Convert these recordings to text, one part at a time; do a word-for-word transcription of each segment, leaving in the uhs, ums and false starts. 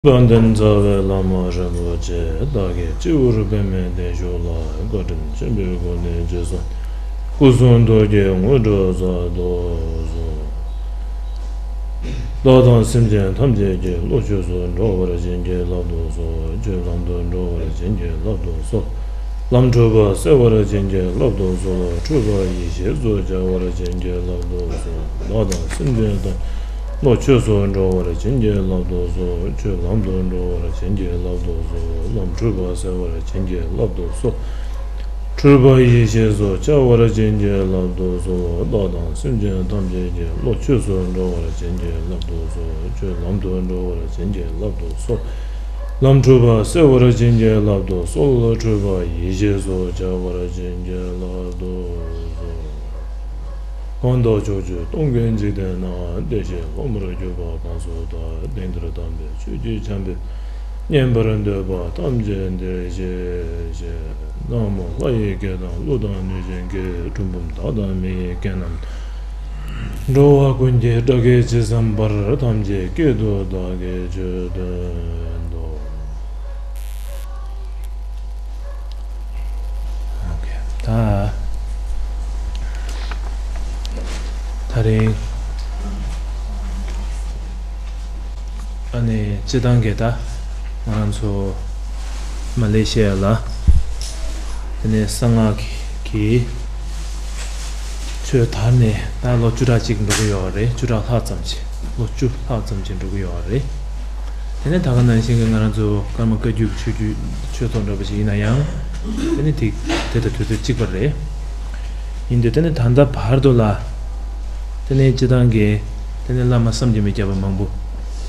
དཔལ་ལྡན་རྩ་བའི་བླ་མ་རིན་པོ་ཆེ། བདག་གིས་སྤྱི་བོར་པདྨའི་གདན་བཞུགས་ལ། བཀའ་དྲིན་ཆེན་པོའི་སྒོ་ནས་རྗེས་སུ། སྐུ་གསུང་ཐུགས་ཀྱི་དངོས་གྲུབ་སྩལ་དུ་གསོལ། བདག་དང་སེམས་ཅན་ཐམས་ཅད་ཀྱི་བློ་ཆོས་སུ་འགྲོ་བར་བྱིན་གྱིས་བརླབ་ཏུ་གསོལ། ཆོས་ལམ་དུ་འགྲོ་བར་བྱིན་གྱིས་བརླབ་ཏུ་གསོལ། ལམ་འཁྲུལ་པ་སེལ་བར་བྱིན་གྱིས་བརླབ་ཏུ་གསོལ། འཁྲུལ་པ་ཡེ་ཤེས་སུ་འཆར་བར་བྱིན་གྱིས་བརླབ་ཏུ་གསོལ། བདག་དང་སེམས་ཅན་དང་བློ་ཆོས་སུ་འགྲོ་བར་བྱིན་གྱིས་བརླབ་ཏུ་གསོལ། ཆོས་ལམ་དུ་འགྲོ་བར་བྱིན་གྱིས་བརླབ་ཏུ་གསོལ། ལམ་འཁྲུལ་པ་སེལ་བར་བྱིན་གྱིས་བརླབ་ཏུ་གསོལ། འཁྲུལ་པ་ཡེ་ཤེས་སུ་འཆར་བར་བྱིན་གྱིས་བརླབ་ཏུ་གསོལ། བདག་དང་སེམས་ཅན་ཐམས་ཅད་ཀྱི་བློ་ཆོས་སུ་འགྲོ་བར་བྱིན་གྱིས་བརླབ་ཏུ་གསོལ། ཆོས་ལམ་དུ་འགྲོ་བར་བྱིན་གྱིས་བརླབ་ཏུ་གསོལ། ལམ་འཁྲུལ་པ་སེལ་བར་བྱིན་གྱིས་བརླབ་ཏུ་གསོལ། འཁྲུལ་པ་ཡེ་ཤེས་སུ་འཆར་བར་བྱིན་གྱིས་བརླབ་ཏུ་གསོལ། གང་དག་ཕྱོགས་བཅུ་སྟོང་གི་འཇིག་རྟེན་ན། བདེ་གཤེགས་སློབ་མར་གྱུར་པ་གང་སུ་དག། དེང་འདིར་དམ་པའི་ཆོས་ཀྱི་ཆར་འབེབས། ཉན་པར་འདོད་པ་ཐམས་ཅད་འདིར་གཤེགས་ཤིག། ན་མོ། ལྷ་ཡི་སྐད་དང་ཀླུ་དང་གནོད་སྦྱིན་སྐད། གྲུལ་བུམ་དག་དང་མི་ཡི་སྐད་རྣམས་དང་། འགྲོ་བ་ཀུན་གྱི་སྒྲ་སྐད་ཇི་ཙམ་པར། ཐམས་ཅད་སྐད་དུ་བདག་གིས་ཆོས་བསྟན་ཏོ། ཨོ་ཁེ། ད་ད་རིང་ཨ་ནི་སྤྱི་བཏང་གི་ད་ང་རང་ཚོ་མ་ལེ་ཤི་ཡ་ལ་དེ་ནས་གསང་སྔགས་ཀྱི་ཆོས་དར་ནས་ད་ལོ་བཅུ་ཕྲག་གཅིག་འགྲོ་གི་ཡོད་རེད། བཅུ་ཕྲག་ལྷག་ཙམ་ཅིག་ལོ་བཅུ་ལྷག་ཙམ་ཅིག་འགྲོ་གི་ཡོད་རེད། དེ་ནས་ད་ག་ནང་བཞིན་གྱི་ང་རང་ཚོ་ཀརྨ་བཀའ་བརྒྱུད་ཀྱི་ཆོས་བརྒྱུད་ཆོས་ཚོགས་འདྲ་པོ་ཞིག་ཡིན་ན་ཡང་། དེ་ནི་དེ་དེ་དང་དུས་ཚོད་གཅིག་པ་རེད། ཡིན་དུས་དེ་ནི་ད་ལྟ་བར་དུ་ལ། དེ་ནི་སྤྱི་བཏང་གི་དེ་ནི་བླ་མ་བསམ་གྱིས་མི་ཁྱབ་པ་མང་པོ་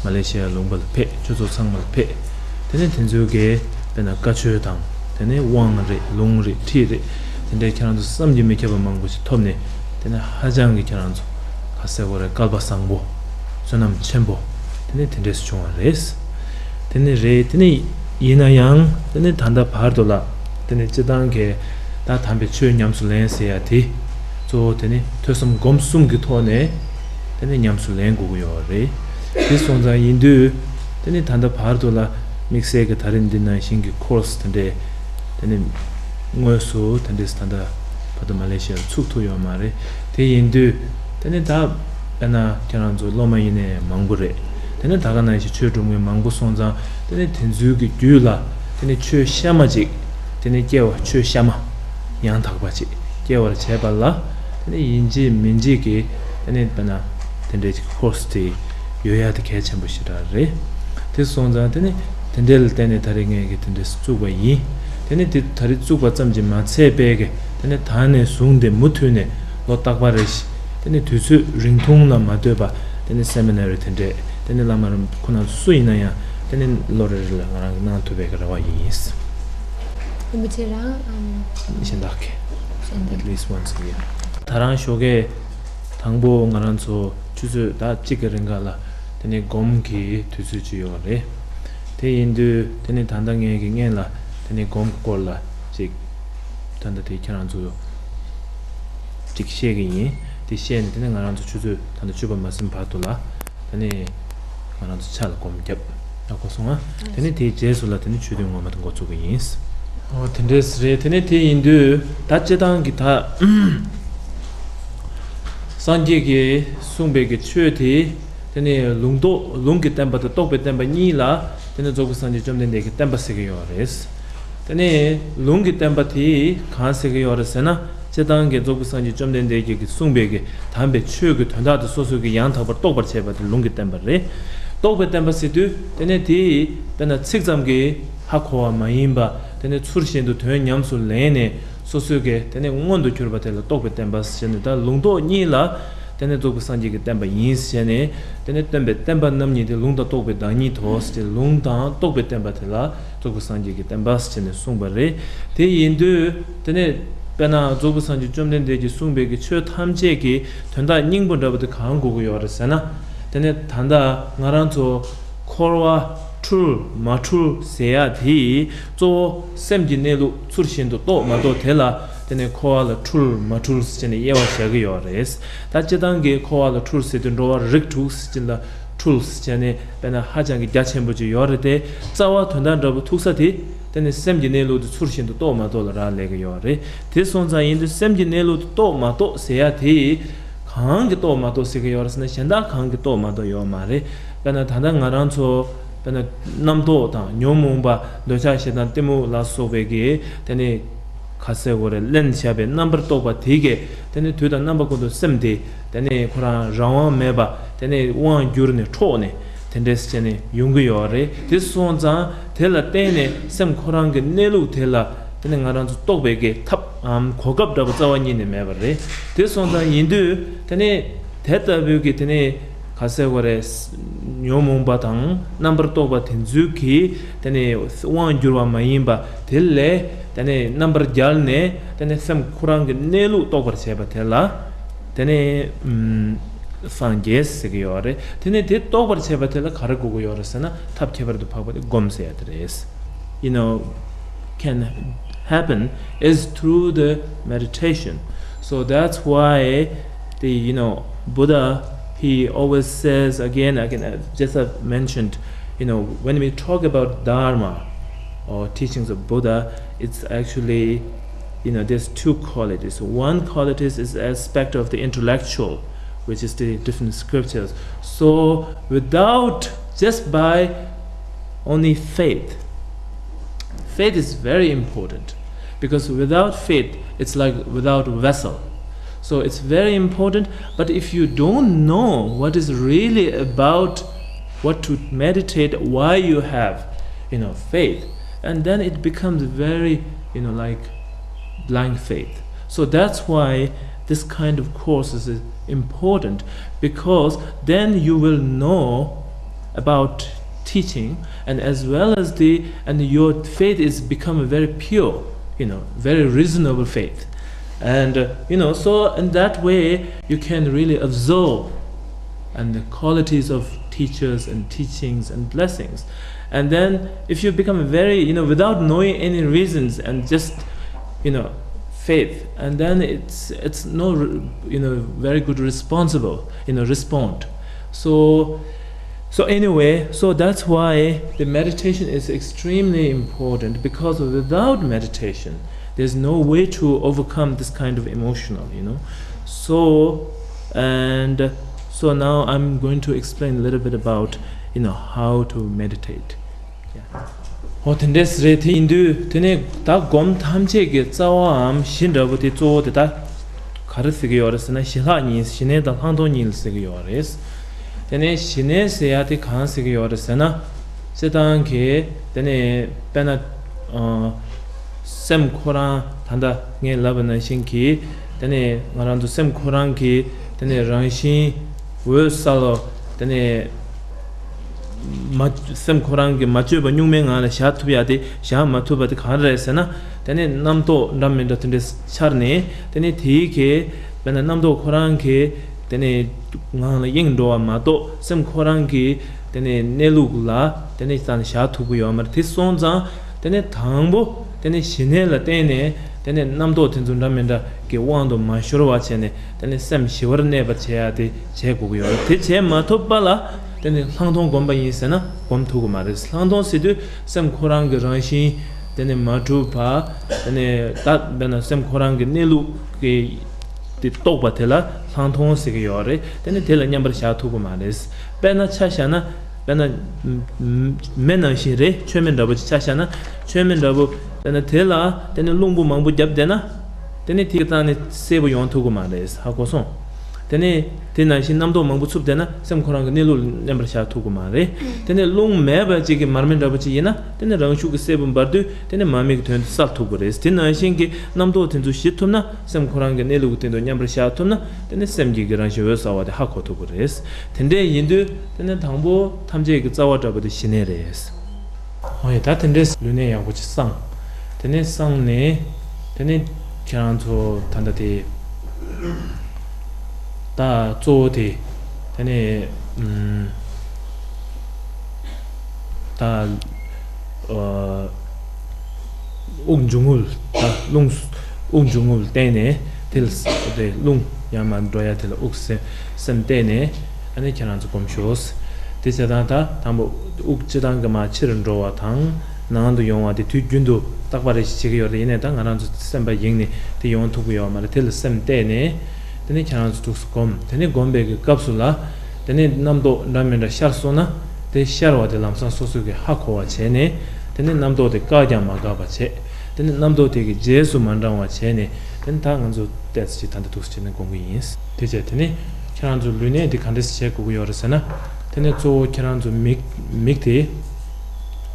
མ་ལེ་ཤི་ཡ་ལུང་པ་ལ་ཕེབས། ཆོས་ཚོགས་ཚང་མ་ལ་ཕེབས། དེ་ནི་དེ་ཚོའི་གི་དཔེར་ན་བཀའ་ཆོས་དང་། དེ་ནི་དབང་རེད། ལུང་རེད། ཁྲིད་རེད། དེ་འདྲའི་ཁྱེད་རང་ཚོ་བསམ་གྱིས་མི་ཁྱབ་པ་མང་པོ་ཞིག་ཐོབ་ནས། དེ་ནི་ཧ་ཅང་གི་ཁྱེད་རང་ཚོ་ག་ཟེར་དགོས་རེད། སྐལ་པ་བཟང་པོ། བསོད་ནམས་ཆེན་པོ། དེ་ནི་དེ་འདྲས་སུ་བྱུང་བ་རེད། དེ་ནི་རེད། དེ་ནི་ཡིན་ན་ཡང་དེ་ནི་ད་ལྟ་བར་དུ་ལ་དེ་ནི་སྤྱི་བཏང་གི་ད་དམ་པའི་ཆོས་ཉམས་སུ་ལེན་ཟེར་ཡ་དེ་གཙོ་བོ་དེ་ནི་ཐོས་བསམ་སྒོམ་གསུམ་གྱི་ཐོག་ནས་དེ་ནི་ཉམས་སུ་ལེན་དགོས་ཀྱི་ཡོད་རེད། དེ་སོང་ཙང་ཡིན་དུས་དེ་ནི་ད་ལྟ་བར་དུ་ལ་དམིགས་བསལ་གྱི་ད་རིང་འདི་ནང་བཞིན་གྱི་ཁོར་སི་དེ་འདྲས་དེ་ནི་དངོས་སུ་དེ་འདྲས་ད་ལྟ་བར་དུ་མ་ལེ་ཤི་ཡར་ཚུགས་ཐུབ་ཡོད་མ་རེད། དེ་ཡིན་དུས་དེ་ནི་ད་དཔེར་ན་ཁྱེད་རང་ཚོ་སློབ་མ་ཡིན་ནའི་མང་པོ་རེད། དེ་ནི་ད་ག་ནང་བཞིན་ཆོས་སྒྲུབ་མཁན་མང་པོ་སོང་ཙང་དེ་ནི་དེ་ཚོའི་གི་རྒྱུད་ལ་དེ་ནི་ཆོས་གཤའ་མ་ཅིག་དེ་ནི་སྐྱེ་བ་ཆོས་གཤའ་མ་ཡང་དག་པ་ཅིག་སྐྱེ་བར་བྱེད་པ་ལ་དེ་ནི་ཡིན་གཅིག་མིན་གཅིག་གི་དེ་ནི་དཔེར་ན་དེ་འདྲའི་ཅིག་ཁོར་སི་དེ་ཡོད་ཡ་དེ་གལ་ཆེན་པོ་ཞེ་དྲག་རེད། དེ་སོང་ཙང་དེ་ནི་དེ་འདྲའི་ལ་བརྟེན་ནས་ད་རེས་ངས་གི་དེ་འདྲ་བཙུགས་པ་ཡིན། དེ་ནི་དེ་ད་རེས་བཙུགས་པ་ཙམ་གྱིས་མ་ཚད་པའི་གི་དེ་ནི་ད་ནས་བཟུང་སྟེ་མུ་མཐུད་ནས་ལོ་རྟག་པར་རེ་བཞིན་དེ་ནི་དུས་ཚོད་རིང་ཐུང་ལ་མ་ལྟོས་པ་དེ་ནི་སེ་མི་ནར་དེ་འདྲས་དེ་ནི་བླ་མ་རིན་པོ་ཆེ་ཁོང་རྣམ་ཚོ་སུ་ཡིན་ན་ཡང་དེ་ནི་ལོ་རེ་རེ་ལ་ང་རང་གིས་གནང་ཐུབ་པའི་གི་རེ་བ་ཡིན། རིན་པོ་ཆེ་རང་ཨམ། གཞན་དག་གི་གཞན་དག at least once a year. ད་རང་ཞོགས་ཀས་དང་པོ་ང་རང་ཚོ་ཆུ་ཚོད་ཟླ་གཅིག་གི་རིང་ག་ལ་དེ་ནས་སྒོམ་གྱི་དུས་ཚོད་ཅིག་ཡོད་རེད། དེ་ཡིན་དུས་དེ་ནས་ད་ལྟ་ངས་ཀྱི་སྔན་ལ་དེ་ནས་སྒོམ་གྱི་སྐོར་ལ་ཅིག་ད་ལྟ་དེ་ཁྱེད་རང་ཚོ་ཅིག་བཤད་ཀྱི་ཡིན། དེ་བཤད་ནས་དེ་ནས་ང་རང་ཚོ་ཆུ་ཚོད་ད་ལྟ་བཅུ་པ་མ་ཟིན་བར་དུ་ལ་དེ་ནས་ང་རང་ཚོ་ཕྱག་ལ་སྒོམ་བརྒྱབ་ཡག་པོ་སོང་ང་། དེ་ནས་དེའི་རྗེས་སུ་ལ་དེ་ནས་ཆོས་ཐུན་ངོ་མ་དེ་འགོ་བཙུགས་ཀྱི་ཡིན། ཨོ་དེ་འདྲས་རེད། དེ་ནས་དེ་ཡིན་དུས་ད་སྤྱི་བཏང་གི་ད་སངས་རྒྱས་ཀྱིས་གསུངས་པའི་གི་ཆོས་དེ་དེ་ནས་ལུང་རྟོགས་ལུང་གི་བསྟན་པ་དང་རྟོགས་པའི་བསྟན་པ་གཉིས་ལ་དེ་ནས་རྫོགས་པའི་སངས་རྒྱས་བཅོམ་ལྡན་འདས་ཀྱི་བསྟན་པ་ཟེར་གྱི་ཡོད་རེད། དེ་ནས་ལུང་གི་བསྟན་པ་དེ་གང་ཟེར་གྱི་ཡོད་རེད་ཟེར་ན། སྤྱིར་བཏང་གི་རྫོགས་པའི་སངས་རྒྱས་བཅོམ་ལྡན་འདས་ཀྱིས་གསུངས་པའི་གི་དམ་པའི་ཆོས་ཀྱི་དོན་དག་དེ་སོ་སོས་ཀྱི་ཡང་དག་པར་རྟོགས་པར་བྱེད་པ་དེ་ལུང་གི་བསྟན་པ་རེད། རྟོགས་པའི་བསྟན་པ་ཟེར་དུས་དེ་ནས་དེ་དཔེར་ན་ཚིག་ཙམ་གྱིས་ཧ་གོ་བ་མ་ཡིན་པ་དེ་ནས་ཚུལ་བཞིན་དུ་དོན་ཉམས་སུ་ལེན་ནས་སོ་སོས་ཀྱི་དེ་ནས་མངོན་དུ་གྱུར་པ་དེ་ལ་རྟོགས་པའི་བསྟན་པ་ཟེར་ནས། ད་ལུང་རྟོགས་གཉིས་ལ་དེ་ནས་རྫོགས་པའི་སངས་རྒྱས་ཀྱི་བསྟན་པ་ཡིན་ཟེར་ནས། དེ་ནས་སྟོན་པའི་བསྟན་པ་རྣམ་གཉིས་དེ་ལུང་དང་རྟོགས་པའི་བདག་ཉིད་དོ་ཟེར། ལུང་དང་རྟོགས་པའི་བསྟན་པ་དེ་ལ་རྫོགས་པའི་སངས་རྒྱས་ཀྱི་བསྟན་པ་ཟེར་ནས་གསུངས་པ་རེད། དེ་ཡིན་དུས་དེ་ནས་དཔེར་ན་རྫོགས་པའི་སངས་རྒྱས་བཅོམ་ལྡན་འདས་ཀྱིས་གསུངས་པའི་གི་ཆོས་ཐམས་ཅད་ཀྱི་དོན་དག་སྙིང་པོ་འདྲ་པོ་དེ་གང་དགོས་ཀྱི་ཡོད་རེད་ཟེར་ན། དེ་ནས་ད་ལྟ་ང་རང་ཚོ་འཁོར་བ་འཁྲུལ་མ་འཁྲུལ་ཟེར་ཡ་དེ་གཙོ་བོ་སེམས་ཀྱི་གནས་ལུགས་ཚུལ་བཞིན་དུ་རྟོགས་མ་རྟོགས་དེ་ལ་དེ་ནས་འཁོར་བ་ལ་འཁྲུལ་མ་འཁྲུལ་ཟེར་ནས་དབྱེ་བ་བྱ་གི་ཡོད་རེད། ད་སྤྱིར་བཏང་གི་འཁོར་བ་ལ་འཁྲུལ་ཟེར་དུས་འགྲོ་བ་རིགས་དྲུག་ཟེར་ཅིག་ལ་ འཁྲུལ་བྱས་ནས་དཔེར་ན་ཧ་ཅང་གི་རྒྱ་ཆེན་པོ་ཅིག་ཡོད་རེད་དེ། རྩ་བ་དོན་དག་འདྲ་པོ་ཐུག་ས་དེ་དེ་ནི་སེམས་ཀྱི་གནས་ལུགས་དེ་ཚུལ་བཞིན་དུ་རྟོགས་མ་རྟོགས་ལ་རག་ལས་ཀྱི་ཡོད་རེད། དེ་སོང་ཙང་ཡིན་དུས་སེམས་ཀྱི་གནས་ལུགས་དེ་རྟོགས་མ་རྟོགས་ཟེར་ཡ་དེ། གང་གིས་རྟོགས་མ་རྟོགས་ཟེར་གྱི་ཡོད་རེད་ཟེར་ན། གཞན་དག་གང་གིས་རྟོགས་མ་རྟོགས་ཡོད་མ་རེད། དཔེར་ན་ད་ལྟ་ང་རང་ཚོ་དཔེར་ན་རྣམ་རྟོག་དང་ཉོན་མོངས་པ། འདོད་ཆགས་ཞེ་སྡང་གཏི་མུག་ལ་སོགས་པའི་གི་དེ་ནི་ག་ཟེར་དགོས་རེད། བརླན་བཞག་པའི་རྣམ་པར་རྟོག་པ་དེ་གས་དེ་ནི་དུས་དང་རྣམ་པ་ཀུན་ཏུ་སེམས་དེ་དེ་ནི་ཁོ་རང་རང་དབང་མེད་པ་དེ་ནི་དབང་བསྒྱུར་ནས་འཕྲོག་ནས་དེ་འདྲས་བྱས་ནས་ཡོང་གི་ཡོད་རེད། དེ་སོང་ཙང་དེ་ལ་བརྟེན་ནས་སེམས་ཁོ་རང་གི་གནས་ལུགས་དེ་ལ་དེ་ནི་ང་རང་ཚོ་རྟོགས་པའི་གི་ཐབས་འམ་གོ་སྐབས་འདྲ་པོ་རྩ་བ་ཉིད་ནས་མེད་པ་རེད། དེ་སོང་ཙང་ཡིན་དུས་དེ་ནི་དེ་ལྟ་བུའི་གི་དེ་ནི་ག་ཟེར་དགོས་རེད། ཉོན་མོངས་པ་དང་རྣམ་པར་རྟོག་པ་དེ་ཚོའི་གི་དེ་ནི་དབང་བསྒྱུར་བ་མ་ཡིན་པ་དེ་ལས་དེ་ནི་རྣམ་པར་རྒྱལ་ནས་དེ་ནི་སེམས་ཁོ་རང་གི་གནས་ལུགས་རྟོགས་པར་བྱེད་པ་དེ་ལ་དེ་ནི་ཨུམ་སངས་རྒྱས་ཟེར་གི་ཡོད་རེད། དེ་ནི་དེ་རྟོགས་པར་བྱེད་པ་དེ་ལ་ག་རེ་དགོས་ཀྱི་ཡོད་རེད་ཟེར་ན། ཐབས་ཁྱད་པར་དུ་འཕགས་པ་དེ་སྒོམ་ཟེར་ཡ་དེ་རེད། you know, can happen is through the meditation. So that's why the, you know, Buddha, he always says again, again, uh, just as mentioned, you know, when we talk about Dharma or teachings of Buddha, it's actually, you know, there's two qualities. One quality is, is aspect of the intellectual, which is the different scriptures. So without, just by only faith, faith is very important, because without faith, it's like without vessel. So it's very important, but if you don't know what is really about, what to meditate, why you have, you know, faith, and then it becomes very, you know, like blind faith. So that's why this kind of courses is important, because then you will know about teaching, and as well as the, and your faith is become a very pure, you know, very reasonable faith. And uh, you know, so in that way you can really absorb and the qualities of teachers and teachings and blessings. And then if you become very, you know, without knowing any reasons and just, you know, faith, and then it's it's no, you know, very good responsible, you know, respond. So so anyway, so that's why the meditation is extremely important, because without meditation there's no way to overcome this kind of emotional, you know. So and so now I'm going to explain a little bit about, you know, how to meditate. ཨོ་དེ་འདྲས་རེད། དེ་ཡིན་དུས་དེ་ནས་ད་སྒོམ་ཐམས་ཅད་ཀྱི་རྩ་བའམ་གཞི་འདྲ་པོ་དེ་གཙོ་བོ་དེ་ད་ག་རེ་ཟེར་གྱི་ཡོད་རེད་ཟེར་ན། ཞི་ལྷག་གཉིས། ཞི་གནས་དང་ལྷག་མཐོང་གཉིས་ལ་ཟེར་གྱི་ཡོད་རེད། དེ་ནས་ཞི་གནས་ཟེར་ཡ་དེ་གང་ཟེར་གྱི་ཡོད་རེད་ཟེར་ན། སྤྱིར་བཏང་གི་དེ་ནས་དཔེར་ན་ཨ་སེམས་ཁོ་རང་ད་ལྟ་ངས་ལབ་པ་ནང་བཞིན་གྱི་དེ་ནས་ང་རང་ཚོ་སེམས་ཁོ་རང་གི་དེ་ནས་རང་བཞིན་འོད་གསལ་བ་དེ་ནས། མ་སེམས་ཁོ་རང་གིས་མ་བཅོས་པ་གཉུག་མའི་ངང་ལ་བཞག་ཐུབ་ཡ་དེ་བཞག་མ་ཐུབ་པ་དེ་གང་རེད་ཟེར་ན། དེ་ནས་རྣམ་རྟོག་འདྲ་མི་འདྲ་དེ་འདྲས་འཆར་ནས། དེ་ནས་དེའི་གི་དཔེར་ན་རྣམ་རྟོག་ཁོ་རང་གི་དེ་ནས་ངང་ལ་གཡེང་འགྲོ་བ་མ་གཏོགས། སེམས་ཁོ་རང་གི་དེ་ནས་གནས་ལུགས་ལ་དེ་ནས་ས་ནས་བཞག་ཐུབ་ཀྱི་ཡོད་མ་རེད། དེ་སོང་ཙང་དེ་ནས་དང་པོ་དེ་ནས་ཞི་གནས་ལ་བརྟེན་ནས་དེ་ནས་རྣམ་རྟོག་དེ་ཚོ་འདྲ་མི་འདྲ་གི་དབང་དུ་མ་ཤོར་བ་བྱས་ནས། དེ་ནས་སེམས་ཞི་བར་གནས་པར་བྱེད་ཡ་དེ་བྱེད་དགོས་ཀྱི་ཡོད་རེད། དེ་བྱེད་མ་ཐུབ་པ་ལ་དེ་ནས་ལྷག་མཐོང་སྒོམ་པ་ཡིན་ཟེར་ན་སྒོམ་ཐུབ་ཀྱི་མ་རེད། ལྷག་མཐོང་ཟེར་དུས་སེམས་ཁོ་རང་གི་རང་བཞིན་དེ་ནས་མ་གྲུབ་པ། དེ་ནས་ད་དཔེར་ན་སེམས་ཁོ་རང་གི་གནས་ལུགས་ཀྱི་དེ་རྟོགས་པ་དེ་ལ་ལྷག་མཐོང་ཟེར་གྱི་ཡོད་རེད། དེ་ནས་དེ་ལ་མཉམ་པར་བཞག་ཐུབ་ཀྱི་མ་རེད། དཔེར་ན་ཆ་བཞག་ན། དཔེར་ན། མེ་ནང་བཞིན་རེད། མཆོད་མེ་འདྲ་པོ་ཅིག་ཆ་བཞག་ན། མཆོད་མེ་འདྲ་པོ། དཔེར་ན་དེ་ལ་དེ་ནས་རླུང་བུ་མང་པོ་བརྒྱབ་བསྡད་ན། དེ་ནས་དེ་གི་སྟེང་ནས་གསལ་པོ་ཡོང་ཐུབ་ཀྱི་མ་རེད། ཧ་གོ་སོང་། དེ་ནས་དེ་ནང་བཞིན་རྣམ་རྟོག་མང་པོ་འཚུབ་བསྡད་ན་སེམས་ཁོ་རང་གི་གནས་ལུགས་ལ་མཉམ་པར་བཞག་ཐུབ་ཀྱི་མ་རེད། དེ་ནས་རླུང་མེད་པ་ཅིག་གི་མར་མེ་འདྲ་པོ་ཅིག་ཡིན་ན། དེ་ནས་རང་ཤུགས་ཀྱིས་གསལ་པོ་འབར་དུས་དེ་ནས་མར་མེ་གི་དོན་དུ་གསལ་ཐུབ་ཀྱི་རེད། དེ་ནང་བཞིན་གྱི་རྣམ་རྟོག་དེ་ཚོ་ཞི་ཐུབ་ན། སེམས་ཁོ་རང་གི་གནས་ལུགས་ཀྱི་སྟེང་དུ་མཉམ་པར་བཞག་ཐུབ་ན། དེ་ནས་སེམས་ཀྱི་གི་རང་བཞིན་འོད་གསལ་བ་དེ་ཧ་གོ་ཐུབ་ཀྱི་རེད། དེ་འདྲས་ཡིན་དུས་དེ་ནས་དང་པོ་ཐམས་ཅད་ཀྱི་རྩ་བ་འདྲ་པོ་དེ་ཞི་གནས་རེད། ཨོ་ཡ། ད་དེ་འདྲས་ལུས་གནས་ཡག་པོ་ཅིག་བསྲང་། དེ་ནས་བསྲང་ནས། དེ་ནས་ཁྱེད་རང་ཚོ་ད་ལྟ་དེ། ད་གཙོ་བོ་དེ། དེ་ནས་ཨམ། ད། ཨ། དབུགས་འབྱུང་རྔུབ། ད་རླུང་། དབུགས་འབྱུང་རྔུབ་བསྟན་ནས། དེ་ལ་དེ་རླུང་ཡར་མར་འགྲོ་ཡ་དེ་ལ་དབུགས་སེམས་སེམས་བསྟན་ནས། ཨ་ནི་ཁྱེད་རང་ཚོ་སྒོམ་ཤོག། དེ་བྱེད་སྟངས་ད་དང་པོ་དབུགས་སྤྱི་བཏང་གི་མར་ཕྱིར་འགྲོ་བ་དང་ནང་དུ་ཡོང་བ་དེ་དུས་རྒྱུན་དུ་རྟག་པ་རེ་ཞིག་བྱེད་ཀྱི་ཡོད་རེད། ཡིན་ནའི་ད་ང་རང་ཚོ་སེམས་པ་ཡེངས་ནས་དེ་ཡོང་ཐུབ་ཀྱི་ཡོད་མ་རེད། དེ་ལ་སེམས་གཏད་ནས་དེ་ནས་ཁྱེད་རང་ཚོ་ཐུགས་སུ་སྒོམ། དེ་ནས་སྒོམ་པའི་གི་སྐབས་སུ་ལ་དེ་ནས་རྣམ་རྟོག་འདྲ་མི་འདྲ་ཤར་སོང་ན་དེ་ཤར་བ་དེ་ལམ་སང་སོ་སོ་གི་ཧ་གོ་བ་བྱས་ནས་དེ་ནས་རྣམ་རྟོག་དེ་བཀག་ཀྱང་མ་བཀག་པ་བྱས། དེ་ནས་རྣམ་རྟོག་དེ་གི་རྗེས་སུ་མ་འབྲང་བ་བྱས་ནས་དེ་ནས་ད་ང་ཚོ་ཏོག་ཙམ་ཅིག་ད་ལྟ་འདུག་སེ་བྱས་ནས་སྒོམ་གྱི་ཡིན། དེ་བྱས་དེ་ནས་ཁྱེད་རང་ཚོ་ལུས་གནད་འདི་ག་འདྲས་སེ་བྱེད་དགོས་ཀྱི་ཡོད་རེད་ཟེར་ན། དེ་ནས་གཙོ་བོ་ཁྱེད་རང་ཚོ་མིག་མིག་དེ་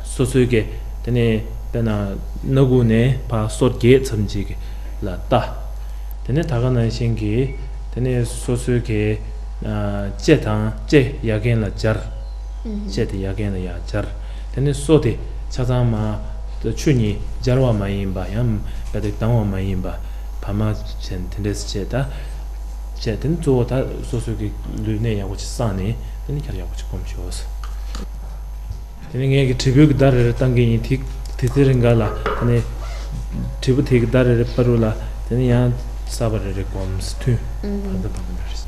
སོ་སོའི་གི་དེ་ནས་དཔེར་ན་སྣ་ཁུག་ནས་ཕར་སོ་བརྒྱད་ཙམ་ཅིག་ལ་ལྟ། དེ་ནས་ད་ག་ནང་བཞིན་གྱི་དེ་ནས་སོ་སོའི་གི་ལྕེ་དང་ལྕེ་ཡ་གན་ལ་སྦྱར། ལྕེ་དེ་ཡ་གན་ལ་ཡ་སྦྱར། དེ་ནས་སོ་དེ་ཆ་ཚང་མ་ཆུ་གཉིས་སྦྱར་བ་མ་ཡིན་པ་ཡང་ག་དེ་ལྡང་བ་མ་ཡིན་པ་བར་མ་བྱས་དེ་འདྲས་བྱས་ད། བྱས་དེ་ནས་གཙོ་བོ་ད་སོ་སོའི་གི་ལུས་གནད་ཡག་པོ་ཅིག་བསྲངས་ནས་དེ་ནས་ཁྱེད་རང་ཡག་པོ་ཅིག་སྒོམ་ཤོག། དེ་ནས་ངས་ཀྱི་དྲིལ་བུ་གི་བརྡ་རེ་རེ་བཏང་གི་ཡིན། དེ་དེ་ཚེ་རིང་ག་ལ་དེ་ནས་དྲིལ་བུ་དེ་གི་བརྡ་རེ་རེ་བར་དུ་ལ་དེ་ནས་ཡང་གསར་པ་རེ་རེ་སྒོམ་ཐུན་བར་དུ་བར་དུ་རེ་རེ།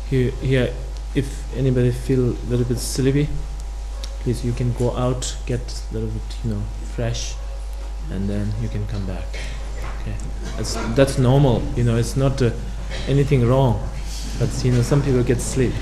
Here, here, if anybody feel a little bit sleepy, please, you can go out, get a little bit, you know, fresh, and then you can come back. Okay, that's that's normal. You know, it's not uh, anything wrong, but you know, some people get sleep.